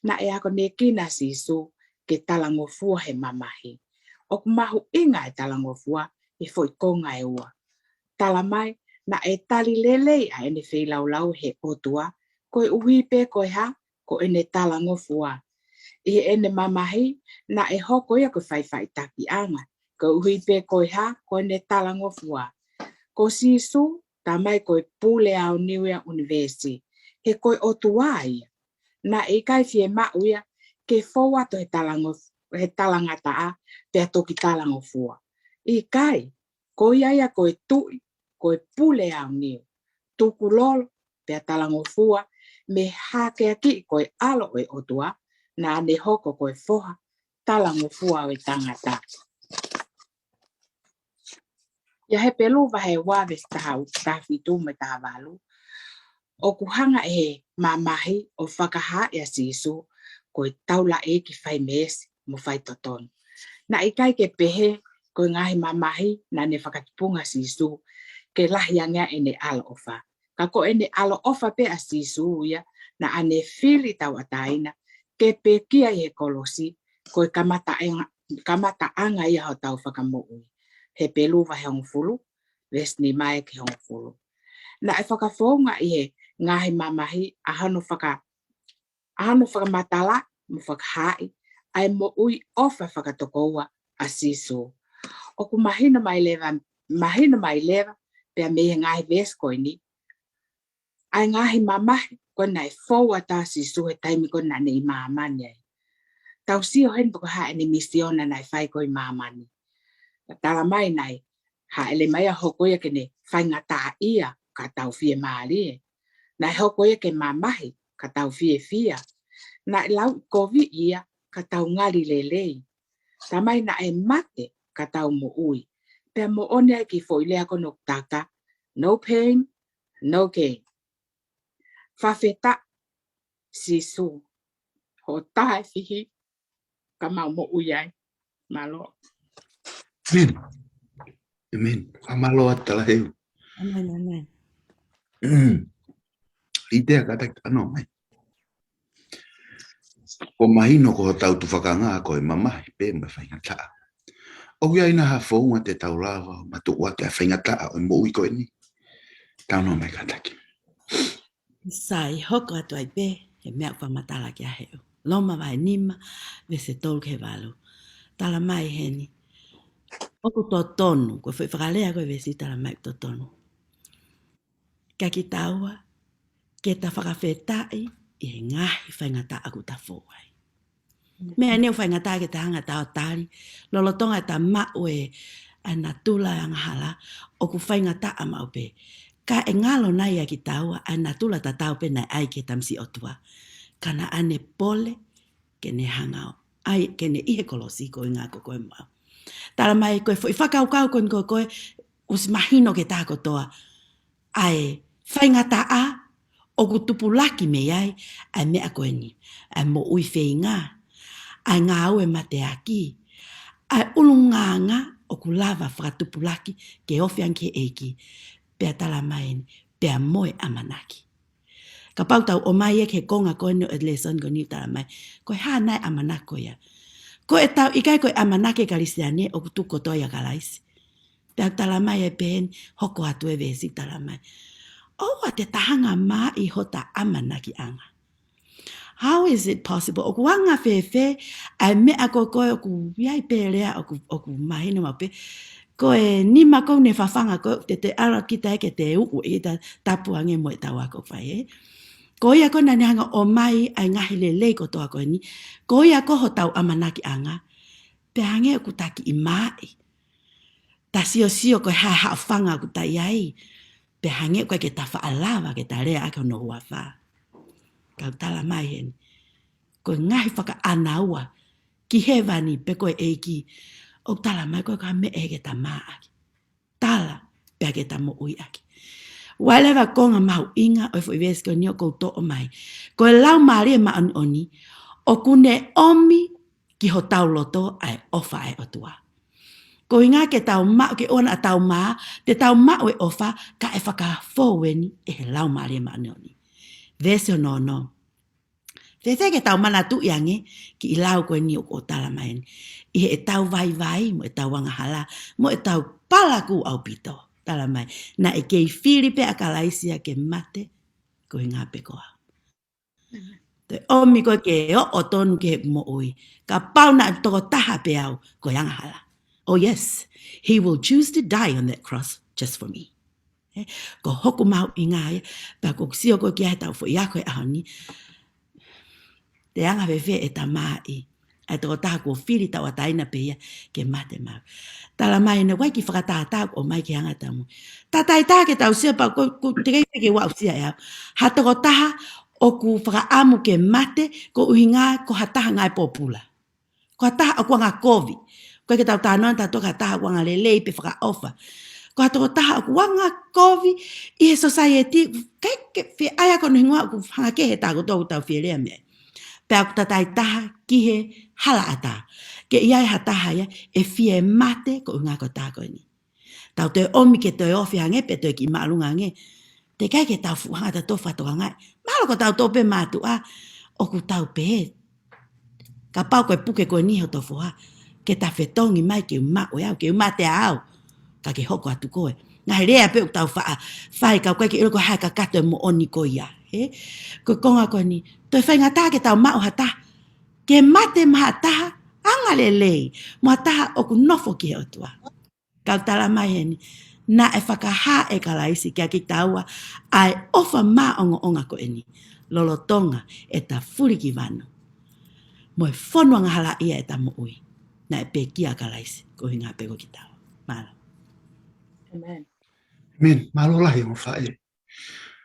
naʻe akonekina ʻa Sīsū ke talangofua he mamahi. ʻOku mahuʻinga e talangofua he foʻi konga ʻe ua. Tala mai, naʻe tali lelei ʻa ʻene feilaulau he ʻOtua, koeʻuhi pē ko e hā? Ko ʻene talangofua. ʻI heʻene mamahi, naʻe hoko ia ko e faʻifaʻitakiʻanga, koeʻuhi pē ko e hā? Ko ʻene talangofua. Ko Sīsū, tala mai ko e pule aoniu ia ʻo e ʻunivēsi. He ko e ʻOtua ia. Naʻe ʻikai fiemaʻu ia ke fou atu he talangof-, he talangataʻa, pea toki talangofua. ʻIkai, ko ia ia ko e Tuʻi, ko e pule aoniu. Tukulolo, pea talangofua, mei he hākeakiʻi ko e ʻAlo ʻo e ʻOtua, naʻa ne hoko ko e foha talangofua ʻo e tangata. ʻI he Hepelū vahe ua veesi taha, taha fitu mo e taha valu, ʻoku hanga ʻe he mamahi ʻo fakahaaʻi ʻa Sīsū ko e taulaʻeiki fai meesi mo fai totonu. Naʻe ʻikai ke pehē ko e ngaahi mamahi naʻa ne fakatupunga ʻa Sīsū ke lahi ange ʻene ʻaloʻofa. Ka ko ʻene ʻaloʻofa pē ʻa Sīsū ia naʻa ne fili tauʻatāina ke pekia ʻi he kolosi, ko e kamataʻanga, kamataʻanga ia hotau fakamoʻui. Hepelū vahe hongofulu, veesi nima ki he hongofulu. Naʻe fakafounga ʻi he ngaahi mamahi ʻa hono faka-, ʻa hono fakamatala mo fakahaaʻi ʻa e moʻui ʻofa fakatokoua ʻa Sīsū. ʻOku mahino mai leva, mahino mai leva pea mei he ngaahi veesi ko eni, ʻa e ngaahi mamahi ko ē naʻe fou atu ai ʻa Sīsū he taimi ko ē naʻa ne ʻi māmani ai. Tau sio heni pe ko e hā ʻene misiona naʻe fai ko ē ʻi māmani. Naʻe tala mai naʻe hāʻele mai ʻo hoko ia ke ne faingataʻaʻia ka tau fiemālie. Naʻe hoko ia ke mamahi ka tau fiefia. Naʻe lauʻikoviʻi ia ka tau ngali lelei. Tala mai naʻe mate ka tau moʻui. Pea moʻoni ai e kiʻi foʻi lea ko eni ʻoku taka, no pain, no gain. Fakafetaʻi Sīsū, hoʻo taha e fihi ka mau moʻui ai. Mālō. ʻĒmeni. ʻĒmeni. Fakamālō atu Talaheu. ʻĒmeni, ʻēmeni. Mm. Litea kātaki ʻanō mai. ʻOku mahino ko hotau tufakanga ko e mamahi pē mo e faingataʻa. ʻOku ʻi ai nai ha founga te tau lava ʻo matuʻuaki ʻa e faingataʻa ʻo e moʻui ko eni? Tau ʻanō mai kātaki. Sai, hoko atu ai pē he meʻa ʻoku fakamatala ki ai ʻa Heu. Loma vahe nima, veesi tolu ki he valu. Tala mai heni, ʻoku totonu, ko e foʻi fakalea ko e veesi tala mai ʻoku totonu kiate kitaua ke ta fakafetaʻi ʻi he ngaahi faingataʻa ʻoku ta fou ai. Meʻa eni ʻoku faingataʻa ke ta hanga ʻo tali, lolotonga ʻeta maʻu e, ʻa e natula ʻo e angahala, ʻoku faingataʻa maʻu pē. Ka ʻe ngalo nai ʻiate kitaua ʻa e natula tatau pē naʻe ʻai ki he tamasiʻi ʻOtua, ka naʻa ne pole ke ne hanga ʻo ʻai, ke ne ʻi he kolosi ko e ʻuhinga ko koe mo au. Tala mai ko e foʻi fakakaukau ko eni ko ē, ʻosi mahino kiate kitaua kotoa ʻa e faingataʻa ʻoku tupulaki mei ai ʻa e meʻa ko eni, ʻa e moʻui feinga, ʻa e ngāue mateaki, ʻa e ʻulungaanga ʻoku lava fakatupulaki ke ofi ange ki he ʻEiki, pea tala mai eni, pea mo e ʻamanaki. Kapau te tau ʻomai ia ki he konga ko eni ʻo e lēsoni ko eni, tala mai, ko e hā nai e ʻamanaki ko ia? Ko ʻetau, ʻikai ko e ʻamanaki ʻa e Kalisitiane ʻoku tuku kotoa ʻia Kalaisi. Pea tala mai ʻe Peni, hoko atu e veesi tala mai, ʻoua te ta hanga ʻo māʻi hota ʻamanakiʻanga. How is it possible? ʻOku anga fēfē ʻa e meʻa ko ē ʻoku ʻi ai pē lea ʻoku, ʻoku mahino maʻu pē. Ko e nima ko ē ne fafanga ko ē, te te ala kita ē ke te uʻu ʻi he tapu ange mo ʻetau ako fai, ē? Ko ia ko ē naʻa ne hanga ʻo ʻomai ʻa e ngaahi lelei kotoa ko eni, ko ia ko hotau ʻamanakiʻanga, pea hangē ʻoku ta kiʻi māʻi. Ta siosio ko e hā e haʻofanga ʻoku ta ʻi ai, pea hangē ʻoku ʻikai ke ta faʻa lava ke ta lea ʻaki hono huafa. Ka ʻoku tala mai heni, ko e ngaahi fakaʻānaua ki hēvani pe ko e ʻEiki, ʻoku tala mai ko e ka meʻa ʻe ʻikai ke ta mā ʻaki. Tala, pea ke ta moʻui ʻaki. Vakai leva e konga mahuʻinga ʻo e foʻi veesi ko eni ʻoku ou toʻo mai. Ko e Laumālie Māʻoniʻoni, ʻoku ne ʻomi ki hotau loto ʻa e ʻofa ʻa e ʻOtua. Ko e ʻuhinga ke tau maʻu, ke ʻoua naʻa tau mā, te tau maʻu e ʻofa, ka ʻe fakafou eni ʻe he Laumālie Māʻoniʻoni. Veesi hono ono. Fēfē ke tau manatuʻi ange e kiʻi lau ko eni ʻoku tala mai eni, ʻi heʻetau vaivai, mo ʻetau angahala, mo ʻetau palakū ʻaupito. Tala mai, naʻe kei fili pē ʻa Kalaisi ia ke mate ko e ʻuhinga pē ko au. Toe ʻomi koe ke oʻo tonu ki he moʻui. Kapau naʻe tokotaha pē au, ko e angahala. Oh yes, he will choose to die on that cross just for me. Ē, ko hoku mahuʻinga ia, pea ʻoku ou sio ko ē ki ai heʻetau foʻi ako he ʻaho ni. Te anga fēfē ʻeta māʻi ʻa e tokotaha kuo fili tauʻatāina pē ia ke mate maʻau? Tala mai eni, ʻoku ʻi ai e kiʻi fakatātā ʻoku ʻomai ki he anga ʻeta moʻui. Tataitaha ke tau sio pea ʻoku, ʻoku teʻeki ke u aʻusia ʻe au ha tokotaha ʻoku fakaʻamu ke mate ko e ʻuhinga ko ha taha ngāue pōpula. Ko ha taha ʻoku anga kovi. ʻOku ʻikai ke tau talanoa ʻatautolu ki ha taha ʻoku anga lelei pe fakaʻofa. Ko ha tokotaha ʻoku anga kovi ʻi he sōsaieti, ʻikai ke fie ʻai ʻa hono hingoa, ʻoku hanga kehe ʻeta ako ʻoku tau fie lea mei ai. Pea ʻoku tataitaha ki he halaʻatā. Ke ʻi ai ha taha ia ʻe fie mate ko e ʻuhinga ko e taha ko eni. Tau toe ʻomi ke toe ofi ange pe toe kiʻi māʻolunga ange, teʻeki ai ke tau fuʻu hanga ʻatautolu ʻo fakatokangaʻi. Mahalo ko tautolu pē mātuʻa ʻoku tau pehē, kapau ko e puke ko eni hoto foha, ke ta fetongi mai ke u maʻu ʻe au, ke u mate ʻa au, ka ke hoko atu koe. Ngaahi lea pē ʻoku tau faʻa fai ka ʻoku ʻikai ke ʻilo ko hai kakato e moʻoni ko ia. Ē? Ko e konga ko eni, toe faingataʻa ke tau maʻu ha taha ke mate maʻa ha taha anga lelei, mo ha taha ʻoku nofo ki he ʻOtua. Ka ʻoku tala mai heni, naʻe fakahā ʻe Kalaisi kiate kitaua ʻa e ʻofa maʻongoʻonga ko eni, lolotonga ʻeta fulikivanu mo e fonu angahalaʻia ʻeta moʻui, naʻe pekia ʻa Kalaisi ko e ʻuhinga pē ko kitaua. Mālō. Amen. Amen. Mālō lahi ongo faʻē.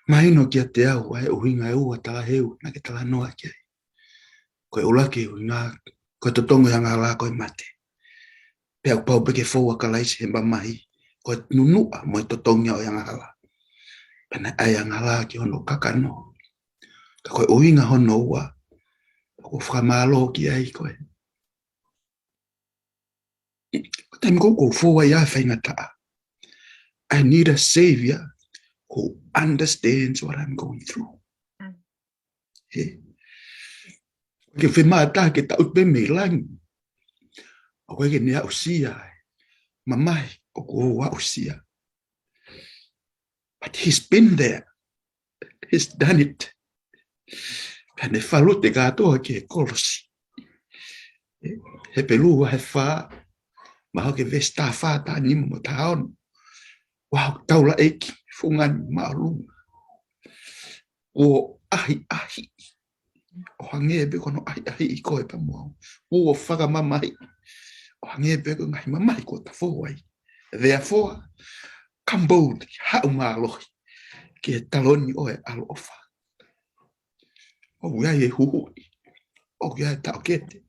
Mahino kiate au ʻa e ʻuhinga ʻe ua talaheu naʻa ke talanoa ki ai. Ko e ʻuluaki ʻuhinga, ko e totongi ʻo e angahala ko e mate. Pea ʻoku pau pē ke fou ʻa Kalaisi he mamahi, ko e nunuʻa mo e totongi ʻo e angahala. Pea naʻe ʻai ʻa e angahala ki hono kakano. Ka ko e ʻuhinga hono ua, ʻoku ou fakamālō ki ai ko e, ko e taimi ko ē ʻoku ou fou ai ʻi he faingataʻa. I need a savior who understands what I'm going through. Mm. He. Ke femātaha ke tau pē mei langi. ʻOku ʻikai ke ne aʻusia ai. Mamahi ʻoku ou aʻusia. But he's been there. He's done it. Pea ne falute kātoa ki he kolosi. Hepelū vahe fā, mahalo ko e veesi taha fā, taha nima mo taha ono. Kuo taulaʻeiki, fungani māʻolunga. Kuo ʻahiʻahiʻi. ʻO hangē pē ko hono ʻahiʻahiʻi koe pea mo au. Kuo fakamamahiʻi. ʻO hangē pē ko e ngaahi mamahi kuo ta fou ai. Therefore, come boldly, haʻu mālohi ki he taloni ʻo e ʻaloʻofa. ʻOku ʻi ai e huhuʻi. ʻOku ʻi ai e taʻokete.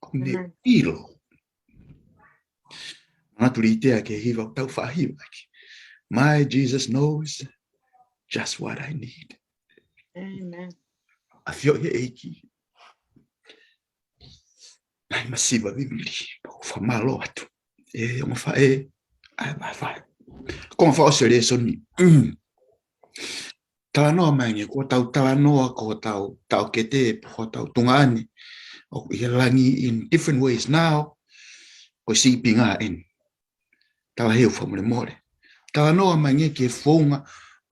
ʻOku ne ʻilo. Manatu lī tea ki he hiva ʻoku tau faʻa hiva ʻaki. My Jesus knows just what I need. Amen. ʻAfioʻi he ʻEiki. Naʻe masiva vivili, pea ʻoku ou fakamālō atu. ʻE ongo faʻē, ʻa e vahevahe. Ko e faʻa ʻosi e lēsoni. Mm. Talanoa mai ange, ko ʻetau talanoa, ko ʻetau taʻokete, ko ʻetau tuongaʻane ʻoku ʻi he langi in different ways now, ko e sīpinga eni. Talaheu fakamolemole. Talanoa mai ange ki he founga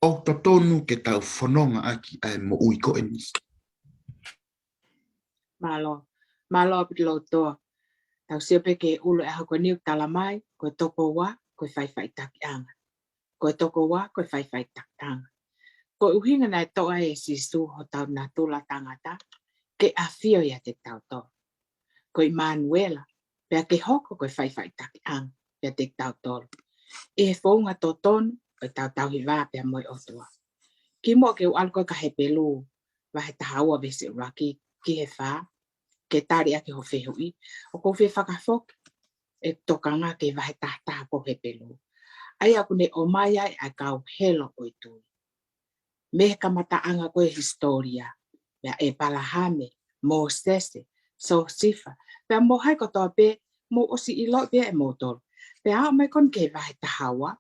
ʻoku totonu ke tau fononga ʻaki ʻa e moʻui ko eni. Mālō. Mālō ʻaupito Lotoa. Tau sio pē ki he ʻulu ʻo e ʻaho ko eni ʻoku tala mai, ko e toko ua, ko e faʻifaʻitakiʻanga. Ko e toko ua, ko e faʻifaʻitakiʻanga. Ko e ʻuhinga naʻe toʻo ai ʻe Sīsū hotau natula tangata, ke ʻafio ʻiate kitautolu. Ko ʻImanuela, pea ke hoko ko e faʻifaʻitakiʻanga ʻiate kitautolu. ʻI he founga totonu ʻo ʻetau tauhi vā pea mo e ʻOtua. Kimuʻa ke u ʻalu ko ē ki he Hepelū, vahe taha ua veesi ʻuluaki ki he fā, ke tali ʻaki hoʻo fehuʻi, ʻoku ou fie fakafoki ʻeku tokanga ki he vahe taha taha ko Hepelū. ʻA ia ʻoku ne ʻomai ai ʻa e kau helo ʻo e tui. Mei he kamataʻanga ko ē ʻo e hisitōlia, mei a ʻEpalahame, Mōsese, Siosefa, pea mo hai kotoa pē, mou ʻosi ʻilo pē ʻe moutolu. Pea aʻu mai ko eni ki he vahe taha ua,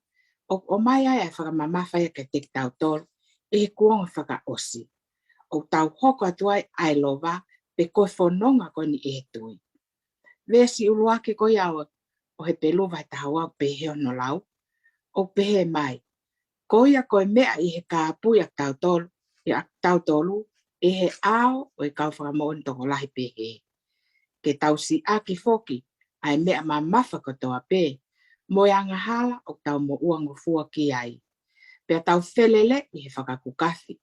ʻoku ʻomai ai ʻa e fakamamafa ia kiate kitautolu, ʻi he kuonga fakaʻosi. ʻOku tau hoko atu ai ʻa e lova, pe ko e fononga ko eni ʻi he tui. Veesi ʻuluaki ko ia ʻo, ʻo Hepelū vahe taha ua ʻoku pehē hono lau, ʻoku pehē mai. Ko ia ko e meʻa ʻi he kāpui ʻa kitautolu, ʻa kitautolu, ʻi he ʻao ʻo e kau fakamoʻoni tokolahi pehē. Ke tau siʻaki foki ʻa e meʻa mamafa kotoa pē, mo e angahala ʻoku tau moʻua ngofua ki ai. Pea tau feleleʻi he fakakukafi,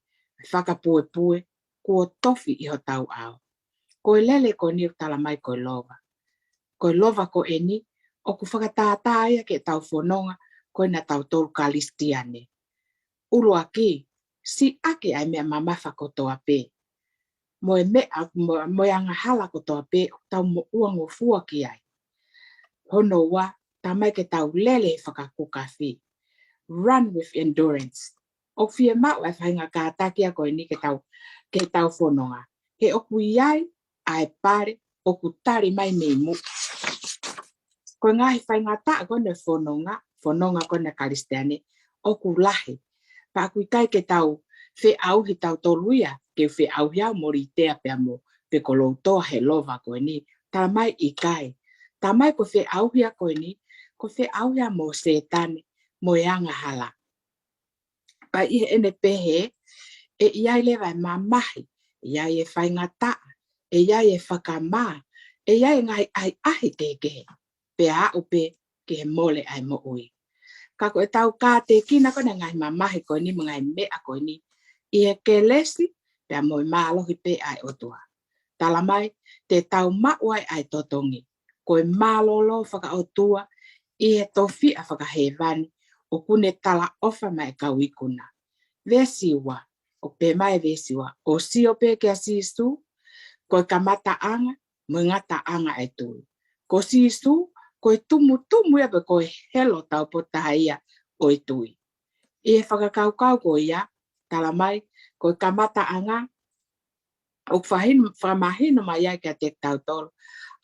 fakapuepue, kuo tofi ʻi hotau ʻao. Ko e lele ko eni ʻoku tala mai ko e lova. Ko e lova ko eni, ʻoku fakatātā ia ki heʻetau fononga, ko ʻetau tolu Kalisitiane. ʻUluaki, siʻaki ʻa e meʻa mamafa kotoa pē. Mo e meʻa, mo, mo e angahala kotoa pē, ʻoku tau moʻua ngofua ki ai. Hono ua, tala mai ke tau lele he fakakukafi. Run with endurance. ʻOku fiemaʻu ʻa e faʻahinga kātaki ko eni ke tau, ke tau fononga. He ʻoku ʻi ai ʻa e pale ʻoku tali mai mei muʻa. Ko e ngaahi faingataʻa ko eni ʻo e fononga, fononga ko eni ʻa e Kalisitiane, ʻoku lahi. Pea ʻoku ʻikai ke tau feʻauhi tautolu ia, ke feʻauhi au mo Litea pea mo, pe ko Lotoa he lova ko eni, tala mai ʻikai. Tala mai ko e feʻauhi ko eni, ko e feʻauhi mo Sētane, mo e angahala. Pea ʻi heʻene pehē, ʻe ʻi ai leva e mamahi, ʻe ʻi ai e faingataʻa, ʻe ʻi ai e fakamā, ʻe ʻi ai e ngaahi ʻahiʻahi kehekehe, pea aʻu pē ki he mole ʻa e moʻui. Ka ko ʻetau kātekina ko eni ʻa e ngaahi mamahi ko eni mo e ngaahi meʻa ko eni, ʻi he kelesi, pea mo e mālohi pē ʻa e ʻOtua. Tala mai, te tau maʻu ai ʻa e totongi, ko e mālōlō fakaʻotua, ʻi he tofiʻa fakahēvani ʻoku ne talaʻofa maʻa e kau ikuna. Veesi ua, ʻoku pehē mai veesi ua, ʻo sio pē kia Sīsū, ko e kamataʻanga mo e ngataʻanga ʻa e tui. Ko Sīsū, ko e tumutumu ia pe ko e helo taupotu taha ia ʻo e tui. ʻI he fakakaukau ko ia, tala mai, ko e kamataʻanga, ʻoku fahino, fakamahino mai ai kiate kitautolu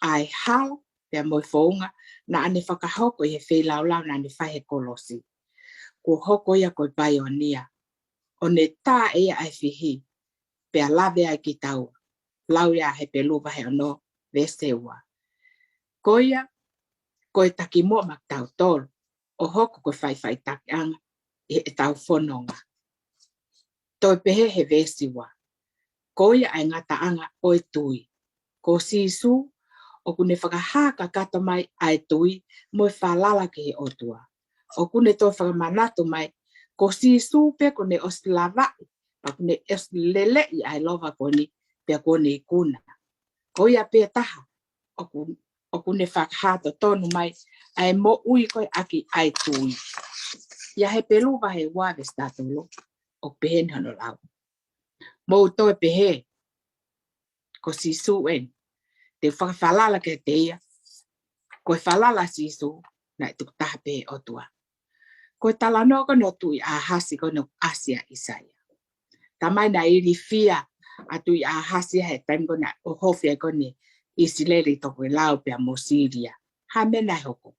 ʻa e hala pea mo e founga naʻa ne fakahoko ʻi he feilaulau naʻa ne fai he kolosi. Kuo hoko ia ko e paionia, ʻo ne tā ʻe ia ʻa e fihi, pea lave ai kitaua. Lau ia Hepelū vahe ono, veesi ua. Ko ia, ko e takimuʻa maʻa kitautolu, ʻo hoko ko e faʻifaʻitakiʻanga ʻi heʻetau fononga. Toe pehē he veesi ua, ko ia ʻa e ngataʻanga ʻo e tui. Ko Sīsū, ʻoku ne fakahā kakato mai ʻa e tui mo e falala ki he ʻOtua. ʻOku ne toe fakamanatu mai, ko Sīsū pē kuo ne ʻosi lavaʻi, pea kuo ne ʻosi leleʻi ʻa e lova ko eni, pea kuo ne ikuna. Ko ia pē taha, ʻoku, ʻoku ne fakahā totonu mai ʻa e moʻui ko ē ʻaki ʻa e tui. ʻIa Hepelū vahe ua veesi taha tolu, ʻoku pehē ni hono lau. Mou toe pehē, ko Sīsū eni. Te u fakafalala kiate ia. Ko e falala Sīsū, naʻe tukutaha pē ʻOtua. Ko e talanoa ko eni ʻo Tuʻi ʻAhasi ko eni ʻoku ʻasi ʻa ʻIsaia. Tamai naʻe ilifia ʻa Tuʻi ʻAhasi he taimi ko eni naʻe ʻohofi ai ko eni ʻIsileli ʻi he toko ʻe lau pea mo Sīlia. Hā e meʻa naʻe hoko?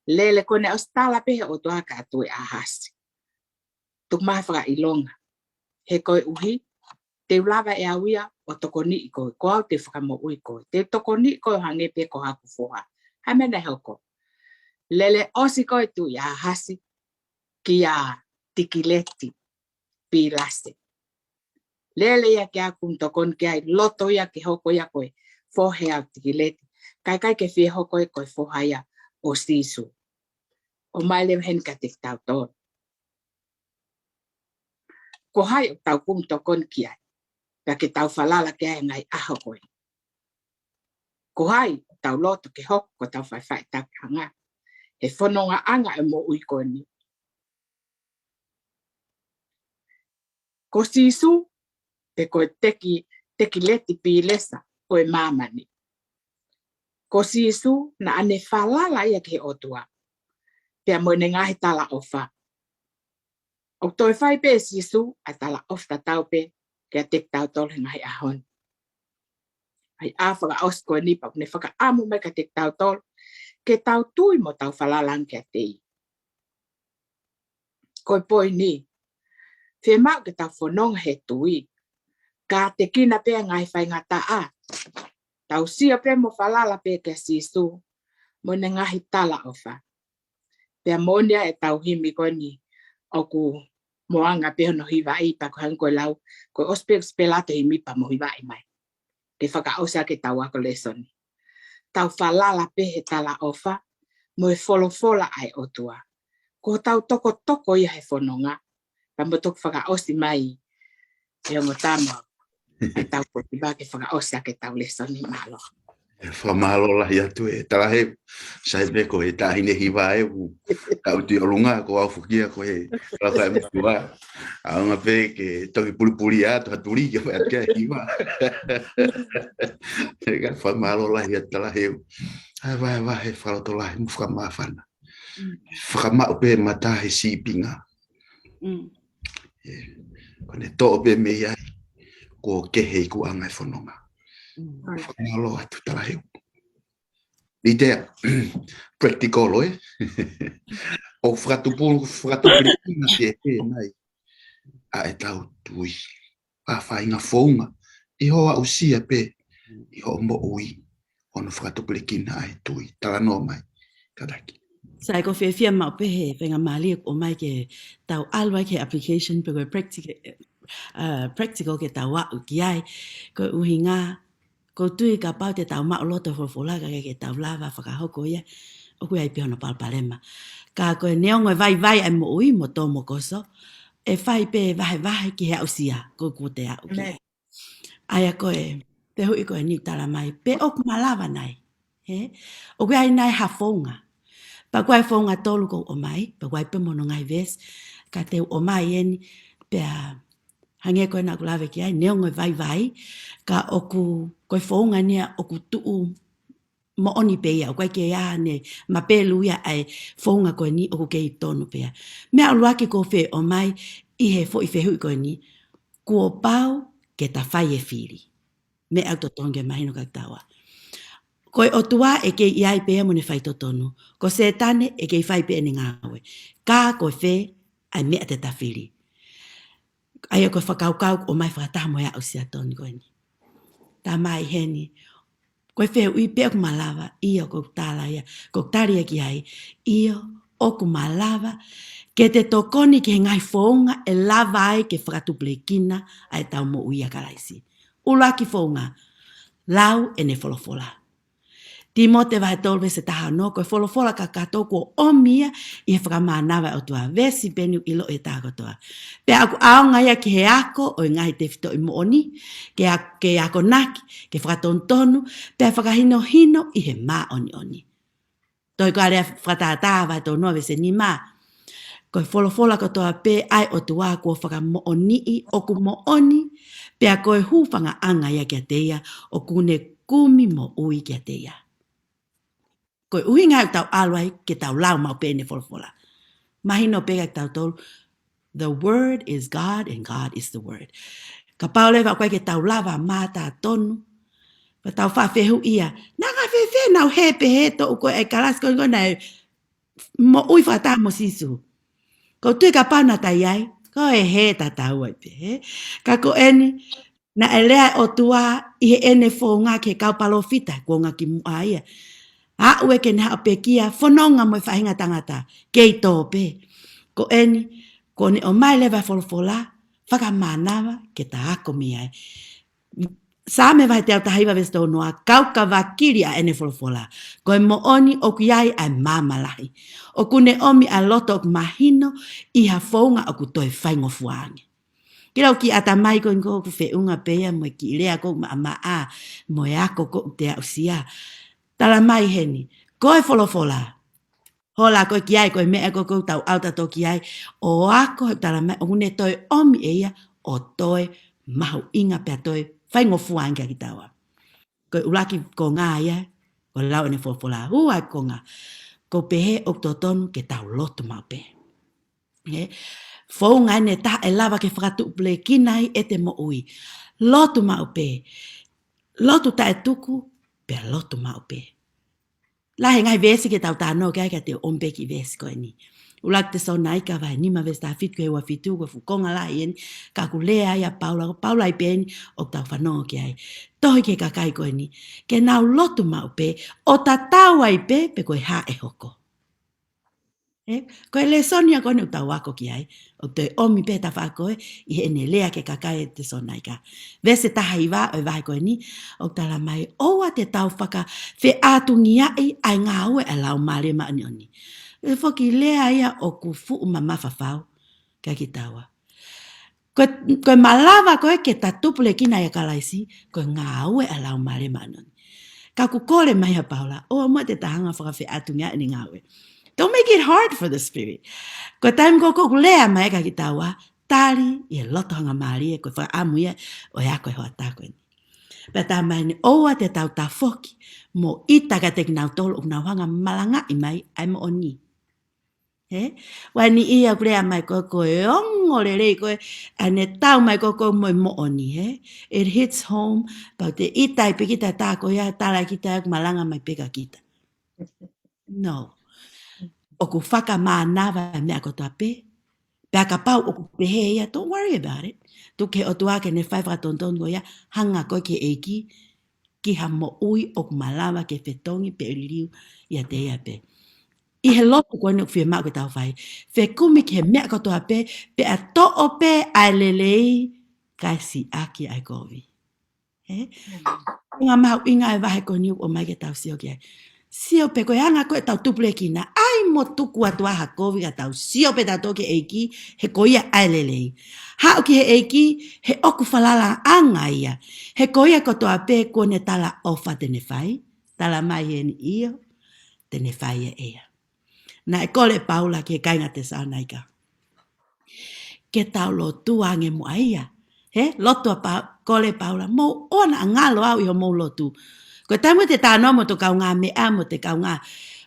Lele ko eni ʻosi tala pē he ʻOtua kia Tuʻi ʻAhasi. Tukumaha fakaʻilonga. He koeʻuhi, te u lava ʻe au ia ʻo tokoniʻi koe, ko au te u fakamoʻui koe. Te u tokoniʻi koe ʻo hangē pē ko haku foha. Hā e meʻa naʻe hoko? Lele ʻosi ko ē Tuʻi ʻAhasi kia Tikileti Pilesa. Lele ia ke ʻalu ʻo tokoni ki ai, loto ia ke hoko ia ko e foha ʻo Tikileti. Kae ʻikai ke fie hoko ia ko e foha ia ʻo Sīsū. ʻOmai leva heni kiate kitautolu. Ko hai ʻoku tau kumi tokoni ki ai, pea ke tau falala ki ai he ngaahi ʻaho ko eni? Ko hai ʻoku tau loto ke hoko ko hotau faʻifaʻitakiʻanga he fonongaʻanga ʻo e moʻui ko eni? Ko Sīsū, pe ko e Teki, Tekileti Pilesa ʻo e māmani? Ko Sīsū naʻa ne falala ia ki he ʻOtua, pea mo ʻene ngaahi talaʻofa. ʻOku toe fai pē ʻe Sīsū ʻa e talaʻofa tatau pē kiate kitautolu he ngaahi ʻaho ni. ʻA ia ʻa e fakaʻosi ko eni pea ʻoku ne fakaʻamu mai kiate kitautolu ke tau tui mo tau falala ange kiate ia. Ko e poini, fiemaʻu ke tau fononga he tui, kātekina pē ʻa e ngaahi faingataʻa. Tau sio pē mo falala pē kia Sīsū mo ʻene ngaahi talaʻofa. Pea moʻoni ʻa ʻetau himi ko eni ʻoku mo anga pē hono hivaʻi pea ko e hangē ko e lau, ko e ʻosi pē ʻosi pē ʻalu atu e himi pea mo hivaʻi mai. Ke fakaʻosi ʻaki ʻetau ako lēsoni. Tau falala pē he talaʻofa mo e folofola ʻa e ʻOtua. Ko hotau tokotoko ia he fononga. Pea mo toki fakaʻosi mai ʻe he ongo tama ʻa ʻetau ko kiba ke fakaʻosi ʻaki ʻetau lēsoni. Mālō. ʻE, fakamālō lahi atu ʻe Talaheu. Sai pē ko e taʻahine hiva ē, ʻoku ka ʻuti ʻolunga, ko au foki ia ko e kalaka e mutua. ʻAonga pē ke toki pulipuli atu ha tuli ke fai atu ki ai e hiva. ʻE, ka fakamālō lahi atu Talaheu. ʻA e vahevahe fakalotolahi mo fakamāfana. Mm. Fakamaʻu pē mata he sīpinga. Mm. ʻE, ko ʻene toʻo pē mei ai, kuo kehe ikuʻanga e fononga. Mm. Fakamālō atu Talaheu. ʻIo, practical ē. ʻO fakatupu, fakatupu liki na ke pē mai ʻa ʻetau tui. ʻA e faʻahinga founga ʻi hoʻo aʻusia pē ʻi hoʻo moʻui, hono fakatupulekina ʻa e tui. Talanoa mai, kātaki. Sai, ʻoku ou fiefia maʻu pē he faingamālie ʻoku ʻomai ke tau ʻalu ai ki he application pe ko e practic-, uh, practical ke tau aʻu ki ai. Ko e ʻuhinga, ʻoku ou tui kapau te tau maʻuloto folofola ka ʻikai ke tau lava fakahoko ia, ʻoku ʻi ai pē hono palopalema. Ka ko e neongo e vaivai ʻa e moʻui mo tō mo koso, ʻe fai pē vahevahe ki he aʻusia, ko ʻeku te aʻu ki ai. ʻA ia ko e, te huʻi ko eni tala mai, pe ʻoku malava nai. He? ʻOku ʻi ai nai ha founga. Pea ko e founga ʻe tolu ʻoku ou ʻomai, pea ko e pē mo hono ngaahi veesi, ka te u ʻomai eni, pea hangē ko ē naʻa ku lave ki ai, neongo e vaivai, ka ʻoku, ko e founga eni ia ʻoku tuʻu moʻoni pē ia, ʻoku ʻikai ke ʻi ai haʻane mapelu ia ʻa e founga ko eni ʻoku kei tonu pē ia. Meʻa ʻuluaki ʻoku ou fie ʻomai ʻi he foʻi fehuʻi ko eni, kuo pau ke ta fai e fili. Meʻa ʻoku totonu ke mahino kia kitaua. Ko e ʻOtua ʻe kei ʻi ai pē ia mo ʻene faitotonu. Ko Sētane ʻe kei fai pē ʻene ngāue. Ka ko fē ʻa e meʻa te ta fili. ʻA ia ko e fakakaukau ʻoku ʻomai fakataha mo e aʻusia tonu ko eni. Talamai heni, ko e fehuʻi pe ʻoku malava, ʻio ʻoku ou tala ia, ʻoku ou tali ia ki ai, ʻio ʻoku malava, ke te tokoni ki he ngaahi founga ʻe lava ai ke fakatupulekina ʻa ʻetau moʻui ʻia Kalaisi. ʻUluaki founga, lau ʻene folofola. Tīmote vahe tolu veesi taha ono, ko e folofola kakato kuo ʻomi ia ʻi he fakamānava ʻa e ʻOtua, veesi pē eni ʻoku ʻiloʻi ʻe taha kotoa. Pea ʻoku ʻaonga ia ki he ako ʻo e ngaahi tefitoʻi moʻoni, ke a-, ke akonaki, ke fakatonutonu, pea fakahinohino ʻi he māʻoniʻoni. Toe ko e lea fakatātā vahe tolu noa veesi nima. Ko e folofola kotoa pē ʻa e ʻOtua kuo fakamoʻoniʻi ʻoku moʻoni, pea ko e hūfangaʻanga ia kiate ia, ʻoku ne kumi moʻui kiate ia. Ko e ʻuhinga ʻoku tau ʻalu ai ke tau lau maʻu pē ʻene folofola. Mahino pē kia kitautolu, the word is God and God is the word. Kapau leva ʻoku ʻikai ke tau lava mātā tonu, ka tau faʻa fehuʻia, naʻa ngā fēfē naʻa ku hē pehē toʻu ko e kalasi ko ē naʻe moʻui fakataha mo Sīsū. ʻOku ou tui kapau naʻa ta ʻi ai, ko e hē tatau ai pē, hē? Ka ko eni, naʻe lea e ʻOtua ʻi heʻene founga ki he kau palōfita, kuonga kimuʻa ia. Aʻu ē ke ne haʻu ʻo pekia, fononga mo e faʻahinga tangata, kei tō pē. Ko eni, kuo ne ʻomai leva e folofola, fakamānava ke ta ako mei ai. Saame vahe teau taha hiva veesi tolu noa, kau ka vakili ʻa ʻene folofola. Ko e moʻoni ʻoku ʻi ai ʻa e maama lahi. ʻOku ne ʻomi ʻa e loto ʻoku mahino ʻi ha founga ʻoku toe faingofua ange. Kiʻi lau kiʻi ʻatamai ko eni ʻoku feʻunga pē ia mo e kiʻi lea ʻoku maʻamaʻa, mo e ako ʻoku te aʻusia. Talamai heni, ko e folofola. Hola ko e ki ai, ko e meʻa ko ē ʻoku tau ʻalu tautolu ki ai. ʻO ako, he talamai, ʻoku ne toe ʻomi ʻe ia, ʻo toe mahuʻinga pea toe faingofua ange kia kitaua. Ko e ʻuluaki konga ia, ko e lau ʻene folofola, ʻuluaki konga. ʻOku ou pehē ʻoku totonu ke tau lotu maʻu pē. Ē, founga eni ʻe taha ʻe lava ke fakatupulekina ai ʻete moʻui. Lotu maʻu pē. Lotu taʻetuku, pea lotu maʻu pē. Lahi e ngaahi veesi ke tau talanoa ki ai ka te u ʻomi pē kiʻi veesi ko eni. ʻUluaki Tesalonaika vahe nima veesi taha fitu ki he ua fitu, ko e fuʻu konga lahi eni, ka ʻoku lea ai ʻa Paula, ko Paula ai pē eni ʻoku tau fanongo ki ai. Tohi ki he kakai ko eni, ke nau lotu maʻu pē, ʻo tatau ai pē, pe ko e hā ʻe hoko. Ē, ko e lēsoni ia ko eni ʻoku tau ako ki ai, ʻoku toe ʻomi pē tafaʻaki ko ē, ʻi heʻene lea ki he kakai ʻi Tesalonaika. Veesi taha hiva ʻo e vahe ko eni, ʻoku talamai, ʻoua te tau fakafeʻātungiaʻi ʻa e ngāue ʻa e Laumālie Māʻoniʻoni. ʻE foki lea ia ʻoku fuʻu mamafa fau, kia kitaua. Ko, ko e malava ko ē ke ta tupulekina ʻia Kalaisi, ko e ngāue ʻa e Laumālie Māʻoniʻoni. Ka ʻoku kole mai ʻa Paula, ʻoua muʻa te ta hanga ʻo fakafeʻātungiaʻi ʻene ngāue. Don't make it hard for the Spirit. Ko e taimi ko ē ʻoku lea mai kia kitaua, tali ʻi he loto hangamālie ko e fakaʻamu ia ʻo e ako ʻa e hoʻatā ko eni. Pea talamai eni ʻoua te tau tafoki mo ʻita kiate kinautolu ʻoku nau hanga ʻo malangaʻi mai ʻa e moʻoni. Ē? Ua ni ia ʻoku lea mai ko ē ko e ongo lelei ko ē, ʻa ʻene tau mai ko ē ko e mo e moʻoni, ē? It hits home, pau te ʻita ai pē kita tā ko ia, tala kita ʻoku malanga mai pē kia kita. No. ʻOku fakamānava e meʻa kotoa pē. Pea kapau ʻoku pehē ia, don't worry about it. Tuku ki he ʻOtua ke ne fai fakatonutonu ko ia, hanga koe ki he ʻEiki, ki ha moʻui ʻoku malava ke fetongi pe liliu ʻiate ia pē. ʻI he lotu ko eni ʻoku fiemaʻu ke tau fai. Fekumi ki he meʻa kotoa pē, pea toʻo pē ʻa e lelei, kae siʻaki ʻa e kovi. Ē? Ngaahi mahuʻinga e vahe ko eni ʻoku ʻomai ke tau sio ki ai. Sio pē ko e anga ko ē ʻetau tupulekina, ʻai mo tuku atu ʻa ha kovi ka tau sio pē tautolu ki he ʻEiki, he ko ia ʻa e lelei. Haʻu ki he ʻEiki, he ʻoku falalaʻanga ia. He ko ia kotoa pē kuo ne talaʻofa te ne fai, talamai eni ʻio, te ne fai ʻe ia. Naʻe kole ʻe Paula ki he kāinga Tesalonaika ke tau lotua ange muʻa ia. He lotu ʻa Pa-, kole ʻe Paula, mou ʻoua naʻa ngalo au ʻi hoʻomou lotu. Ko e taimi te talanoa mo hoto kaungāmeʻa, mo hoto kaungā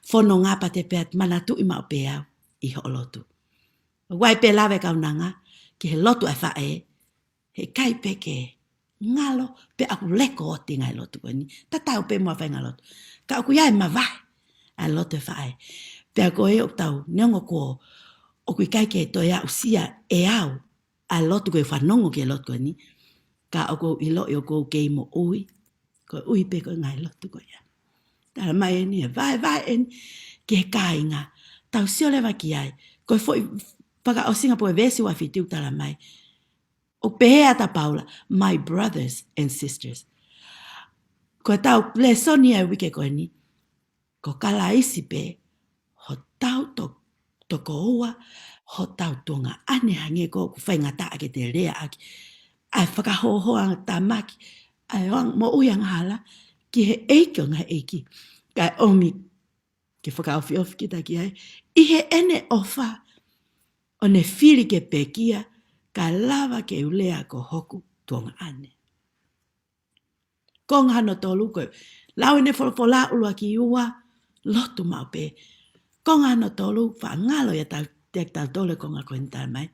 fononga, pea te pehē, manatuʻi maʻu pē au ʻi hoʻo lotu. ʻOku ʻi ai pē lave kaunanga ki he lotu ʻa e faʻē, heʻikai pē ke ngalo, pea ʻoku lēkooti e ngaahi lotu ko eni. Tatau pē mo e faʻahinga lotu. Ka ʻoku ʻi ai e mavahe ʻa e lotu ʻa e faʻē. Pea ko e ʻoku tau, neongo kuo, ʻoku ʻikai ke toe aʻusia ʻe au ʻa e lotu ko e fanongo ki he lotu ko eni. Ka ʻoku ou ʻiloʻi ʻoku ou kei moʻui koeʻuhi pē ko e ngaahi lotu ko ia. Talamai eni, e vahevahe eni ki he kāinga. Tau sio leva ki ai. Ko e foʻi fakaʻosinga pe ko e veesi ua fitu talamai. ʻOku pehē ʻe Paula, my brothers and sisters. Ko ʻetau lēsoni ʻa e uike ko eni, ko Kalaisi pē hotau to-, tokoua, hotau tuongaʻane, hangē ko ʻeku faingataʻa ke te lea ʻaki. ʻA e fakahōhō angatāmaki, ʻa e ang-, moʻui angahala, ki he ʻEiki ʻo e ngaahi ʻeiki. Kae ʻomi ke fakaofiofi kita ki ai ʻi heʻene ʻofa, ʻo ne fili ke pekia, kae lava ke u lea ko hoku tuongaʻane. Konga hono tolu ko e lau ʻene folofola ʻuluaki ua, lotu maʻu pē. Konga hono tolu, faʻa ngalo ia tau, te tau tole konga ko eni, talamai,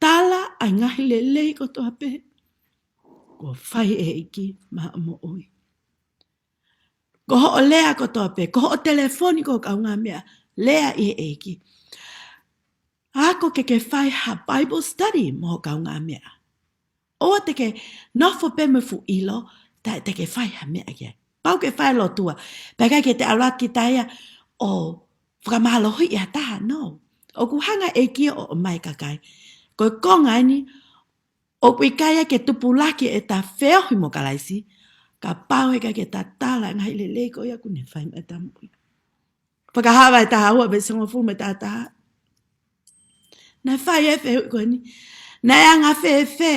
tala ʻa e ngaahi lelei kotoa pē kuo fai ʻe he ʻEiki maʻa hoʻo moʻui. Ko hoʻo lea kotoa pē, ko hoʻo telefoni ki ho kaungāmeʻa, lea ʻi he ʻEiki. Ako ke ke fai ha Bible study mo ho kaungāmeʻa. ʻOua te ke nofo pē mo e fuʻu ʻilo, taʻe te ke fai ha meʻa ki ai. Pau ke fai lotua, pea ʻikai ke te ʻalu atu kita ia ʻo fakamālohiʻi ha taha, no. ʻOku hanga ʻe he ʻEiki ʻo ʻomai e kakai. Ko e konga eni, ʻoku ʻikai ke tupulaki ʻeta feohi mo Kalaisi, kapau heʻikai ke ta tala e ngaahi lelei ko ia kuo ne fai maʻa ʻeta moʻui. Fakahā vahe taha ua veesi hongofulu mo e taha taha. Naʻe fai e fehuʻi ko eni. Naʻe anga fēfē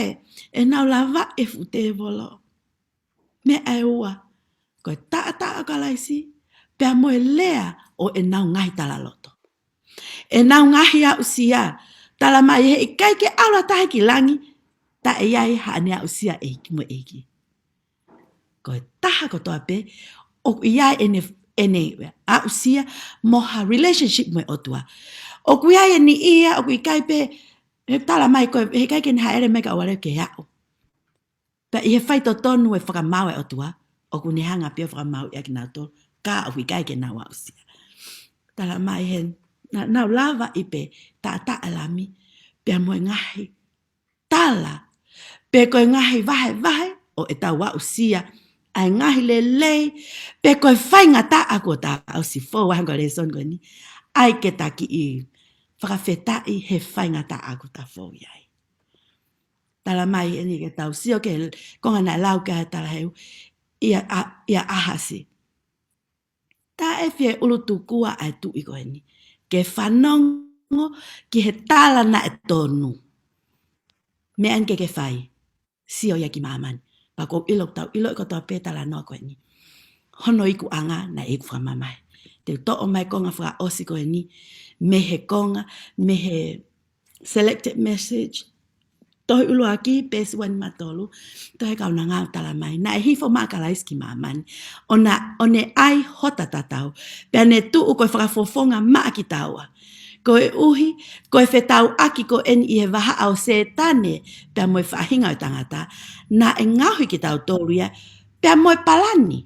ʻenau lavaʻi e fuʻu tēvolo? Meʻa ʻe ua, ko e taʻataʻa ʻo Kalaisi, pea mo e lea ʻo ʻenau ngaahi talaloto. ʻEnau ngaahi aʻusia, talamai heʻikai ke ʻalu ha taha ki langi taʻe ʻi ai haʻane aʻusia ʻEiki mo e ʻEiki. Ko e taha kotoa pē, ʻoku ʻi ai ʻene, ʻene aʻusia mo ha relationship mo e ʻOtua. ʻOku ʻi ai e niʻihi ia, ʻoku ʻikai pē, he talamai ko e, heʻikai ke ne hāʻele mai ka ʻoua leva ke aʻu. Pea ʻi he faitotonu e fakamaau ʻa e ʻOtua, ʻoku ne hanga pē ʻo fakamāuʻi ʻa kinautolu, ka ʻoku ʻikai ke nau aʻusia. Talamai he, na-, nau lavaʻi pē taʻataʻa e Lami, pea mo e ngaahi tala, pe ko e ngaahi vahevahe ʻo ʻetau aʻusia ʻa e ngaahi lelei, pe ko e faingataʻa kuo ta aʻusia. Foʻi vahe ko e lēsoni ko eni, ʻai ke ta kiʻi fakafetaʻi he faingataʻa kuo ta fou ai. Talamai eni ke tau sio ki he konga naʻe lau ki ai e talaheu, ʻia ʻa-, ʻia ʻAhasi. Taʻe fie ʻulutukua ʻa e tuʻi ko eni ke fanongo ki he tala naʻe tonu. Meʻa eni ke ke fai, sio ia ki māmani. Pea ʻoku ou ʻilo, tau ʻiloʻi kotoa pē e talanoa ko eni. Hono ikuʻanga naʻe iku fakamamahi. Te u toʻo mai e konga fakaʻosi ko eni, mei he konga, mei he selected message, tohi ʻuluaki, peesi ua nima tolu, tohi Kaunanga ʻo talamai, naʻe hifo mai ʻa Kalaisi ki māmani, ʻo na, ʻo ne ʻai hota tatau, pea ne tuʻu ko e fakafofonga maʻa kitaua. Koeʻuhi, ko e fetauʻaki ko eni ʻi he vahaʻa ʻo Sētane, pea mo e faʻahinga ʻo e tangata, naʻe ngaohi kitautolu ia, pea mo e palani.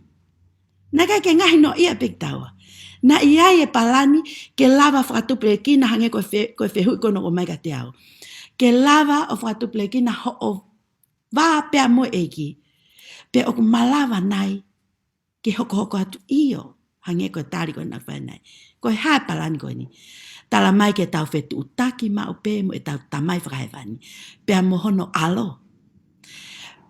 Naʻe ʻikai ke ngaahi noaʻia pē kitaua. Naʻe ʻi ai e palani ke lava fakatupulekina hangē ko e fe-, ko e fehuʻi ko eni ʻoku ʻomai kiate au. Ke lava ʻo fakatupulekina hoʻo vā pea mo e ʻEiki. Pe ʻoku malava nai ke hokohoko atu ʻio, hangē ko e tali ko ena ʻoku fai nai. Ko e hā e palani ko eni? Talamai ke tau fetuʻutaki maʻu pē mo ʻetau Tamai Fakahēvani, pea mo hono ʻAlo.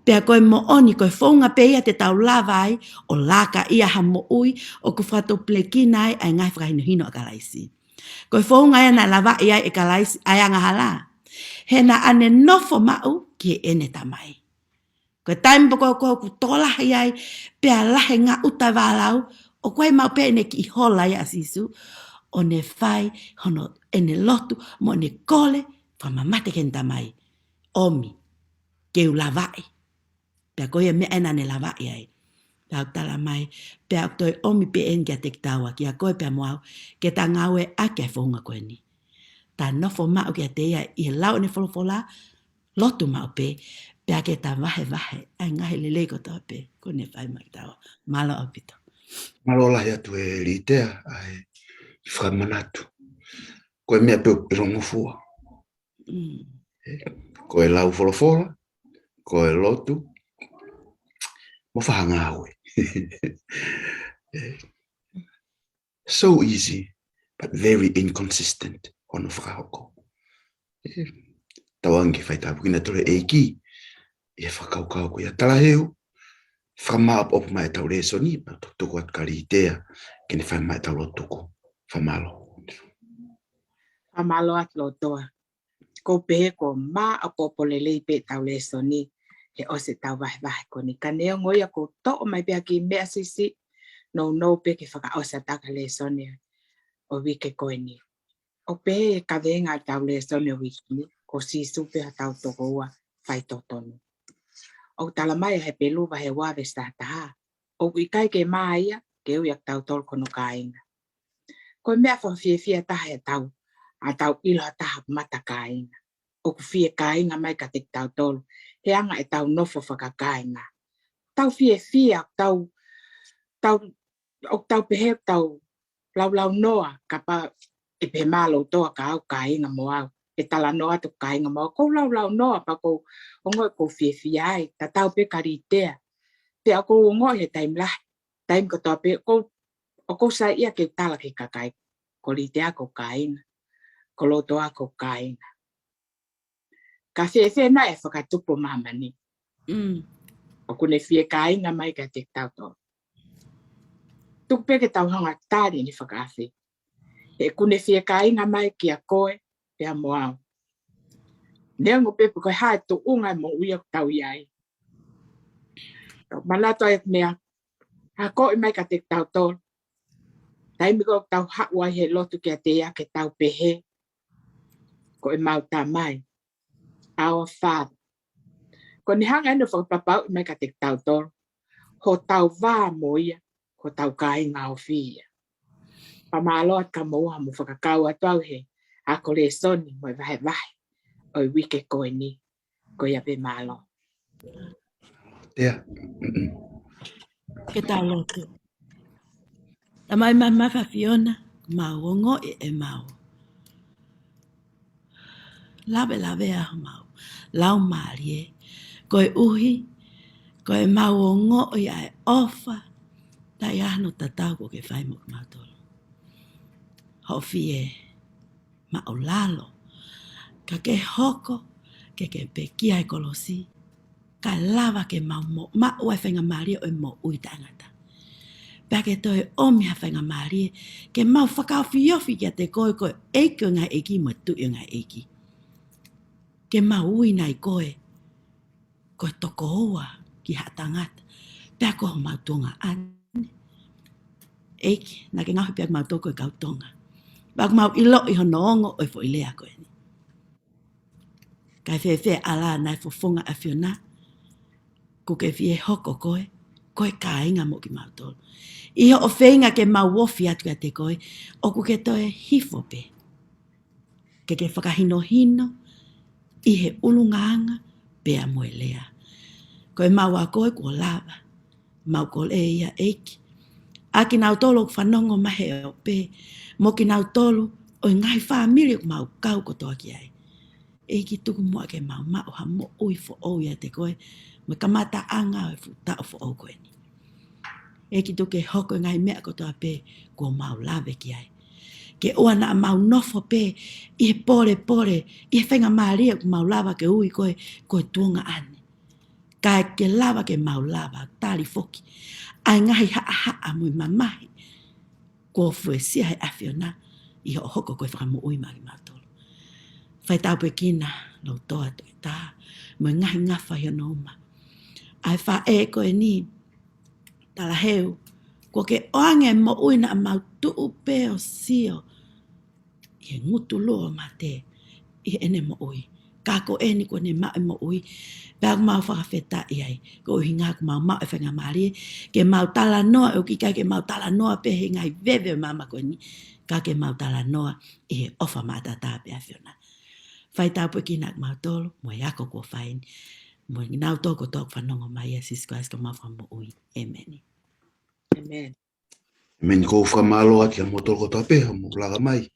Pea ko e moʻoni, ko e founga pē ia te tau lava ai ʻo lakaʻi ha moʻui ʻoku fakatupulekina ai ʻa e ngaahi fakahinohino ʻa Kalaisi. Ko e founga ia naʻe lavaʻi ai ʻe Kalaisi ʻa e angahala, he naʻa ne nofo maʻu ki heʻene Tamai. Ko e taimi pē ko ē ʻoku tokolahi ai, pea lahi e ngaʻuta e vālau, ʻoku ʻi ai maʻu pē ʻene kiʻi hola ia ʻa Sīsū, ʻo ne fai hono ʻene lotu mo ʻene kole fakamamate ki heʻene tamai. ʻOmi ke u lavaʻi. Pea ko ia meʻa ena ne lavaʻi ai. Pea ʻoku tala mai, pea ʻoku toe ʻomi pē eni kiate kitaua, kia koe pea mo au, ke ta ngāueʻaki e founga ko eni. Ta nofo maʻu kiate ia ʻi he lau ʻene folofola, lotu maʻu pē, pea ke ta vahevahe ʻa e ngaahi lelei kotoa pē kuo ne fai maʻa kitaua. Mālō ʻaupito. Mālō lahi atu e Litea ʻa e fakamanatu. Ko e meʻa pē ʻoku ʻilongofua. Mm. Ko e lau folofola, ko e lotu, mo fakangāue. So easy, but very inconsistent hono fakahoko. Tauange ke fai tāpuekina ʻe he ʻEiki ʻi he fakakaukau ko ia. Talaheu, fakamāʻopoʻopo mai ʻetau lēsoni, pea tukutuku atu kia Litea ke ne fai mai ʻetau lotu tuku. Fakamālō. Fakamālō atu Lotoa. ʻOku ou pehē kuo māʻopoʻopo lelei pē ʻetau lēsoni he ʻosi ʻetau vahevahe ko eni. Ka neongo ia ʻoku ou toʻo mai pē ha kiʻi meʻa siʻisiʻi, nounou pē ke fakaʻosi atu ʻa e lēsoni ʻo e uike ko eni. ʻOku pehē ʻe he kaveinga ʻetau lēsoni ʻo e uike ni, ko Sīsū pē hotau tokoua faitotonu. ʻOku tala mai ʻe Hepelū vahe ua veesi taha taha, ʻoku ʻikai ke mā ia ke ui ʻa kitautolu ko hono kāinga. Ko e meʻa fakafiefia taha ʻetau, ʻetau ʻilo ha taha mata kāinga. ʻOku fie kāinga mai kiate kitautolu he anga ʻetau nofo fakakāinga. Tau fiefia, tau, tau, ʻoku tau pehē, tau laulaunoa, kapau ʻe pehē mai ʻa Lotoa ka ʻoku kāinga mo au, ʻe talanoa atu kāinga mo au, ʻoku ou laulaunoa pea ʻoku ou ongoʻi ʻoku ou fiefia ai, tatau pē kia Litea. Pea ʻoku ou ongoʻi he taimi lahi, taimi kotoa pē, ʻoku ou, ʻoku ou saiʻia ke u tala ki he kakai, ko Litea ko e kāinga, ko Lotoa ko e kāinga. Ka fēfē nai e fakatupu ʻo māmani? Mm. ʻOku ne fie kāinga mai kiate kitautolu. Tuku pē ke tau hanga ʻo tali ʻene fakaafe. He ʻoku ne fie kāinga mai kia koe pea mo au. Neongo pē pe ko e hā e tuʻunga e moʻui ʻoku tau ʻi ai. Tau manatu ai meʻa, akoʻi mai kiate kitautolu. Taimi ko ē ʻoku tau haʻu ai he lotu kiate ia ke tau pehē, ko ʻemau Tamai, Our Father. Ko ʻene hanga ʻeni ʻo fakapapauʻi mai kiate kitautolu hotau vā mo ia, ko hotau kāinga ofi ia. Fakamālō atu kia moua hoʻomou fakakau atu au he ako lēsoni mo e vahevahe ʻo e uike ko eni. Ko ia pē, mālō. Tea. Ke tau lotu. Tamai mafimafi ʻAfiona, mau ongoʻi ʻemau lavelavea homau laumālie, koeʻuhi ko ʻemau ongoʻi ʻa e ʻofa taʻeʻaonga tatau kuo ke fai mo kimautolu. Hoʻo fie māʻulalo, ka ke hoko ke ke pekia he kolosi, kae lava ke mau mo-, maʻu ʻa e faingamālie ʻo e moʻui taʻengata. Pea ke toe ʻomi ha faingamālie ke mau fakaofiofi kiate koe, ko e ʻEiki ʻo e ngaahi ʻeiki mo e Tuʻi ʻo e ngaahi ʻeiki. Ke mau ui nai koe ko e tokoua ki haʻa tangata, pea ko homau tuongaʻane. ʻEiki, naʻa ke ngaohi pē kimautolu ko e kau Tonga. Pea ʻoku mau ʻiloʻi hono ongo ʻo e foʻi lea ko eni. Kae fēfē ʻa e ʻalā naʻe fofonga ʻAfiona, kuo ke fie hoko koe ko e kāinga mo kimautolu. ʻI hoʻo feinga ke mau ofi atu kiate koe, ʻoku ke toe hifo pē ke ke fakahinohino ʻi he ʻulungaanga pea mo e lea. Ko ʻemau ako ē kuo lava, mau kole ia ʻEiki, ʻa kinautolu ʻoku fanongo mai he ope, mo kinautolu ʻo e ngaahi fāmili ʻoku mau kau kotoa ki ai. ʻEiki, tuku muʻa ke mau maʻu ha moʻui foʻou ʻiate koe, mo e kamataʻanga ʻo e fuʻu taʻu foʻou ko eni. ʻEiki, tuku ke hoko e ngaahi meʻa kotoa pē kuo mau lave ki ai. Ke ʻoua naʻa mau nofo pē ʻi he polepole, ʻi he faingamālie ʻoku mau lava ke ui koe ko e tuongaʻane. Kae ke lava ke mau lava tali foki ʻa e ngaahi haʻahaʻa mo e mamahi kuo fuesia he ʻAfiona ʻi hoʻo hoko ko e Fakamoʻui maʻa kimautolu. Fai tāpuekina Lotoa Tuʻita mo e ngaahi ngafa ʻi hono uma. ʻA e faʻē ko eni, talaheu, kuo ke ʻoange moʻui naʻa mau tuʻu pē ʻo sio ke ngutu lua mate ʻi heʻene moʻui. Ka ko eni kuo ne maʻu e moʻui, pea ʻoku mau fakafetaʻi ai, ko e ʻuhinga ʻoku mau maʻu e faingamālie ke mau talanoa, ʻoku ʻikai ke mau talanoa pē he ngaahi veve ʻo e māmani ko eni, ka ke mau talanoa ʻi he ʻofa maʻataʻatā pē ʻa e ʻAfiona. Fai tāpuekina kimautolu mo e ako kuo fai ni, mo kinautolu kotoa ʻoku fanongo mai, ʻia Sīsū Kalaisi ko homau Fakamoʻui. ʻĒmeni. ʻĒmeni. ʻĒmeni. Ko e fakamālō atu kiate kimoutolu kotoa pē hoʻomou laka mai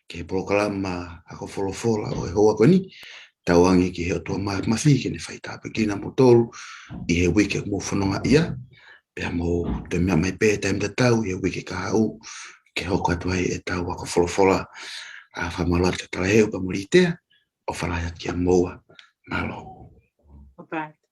ki he polokalama ako folofola ʻo e houa ko eni. Tauange ki he ʻOtua Māfimafi ke ne fai tāpuekina kimoutolu ʻi he uike ʻoku mou fononga ai. Pea mou toe meʻa mai pē taimi tatau ʻi he uike kahaʻu ke hoko atu ai ʻetau ako folofola. ʻA, fakamālō atu kia Talaheu pea mo Litea, ʻofa lahi atu kiate kimoua. Mālō. Bye-bye.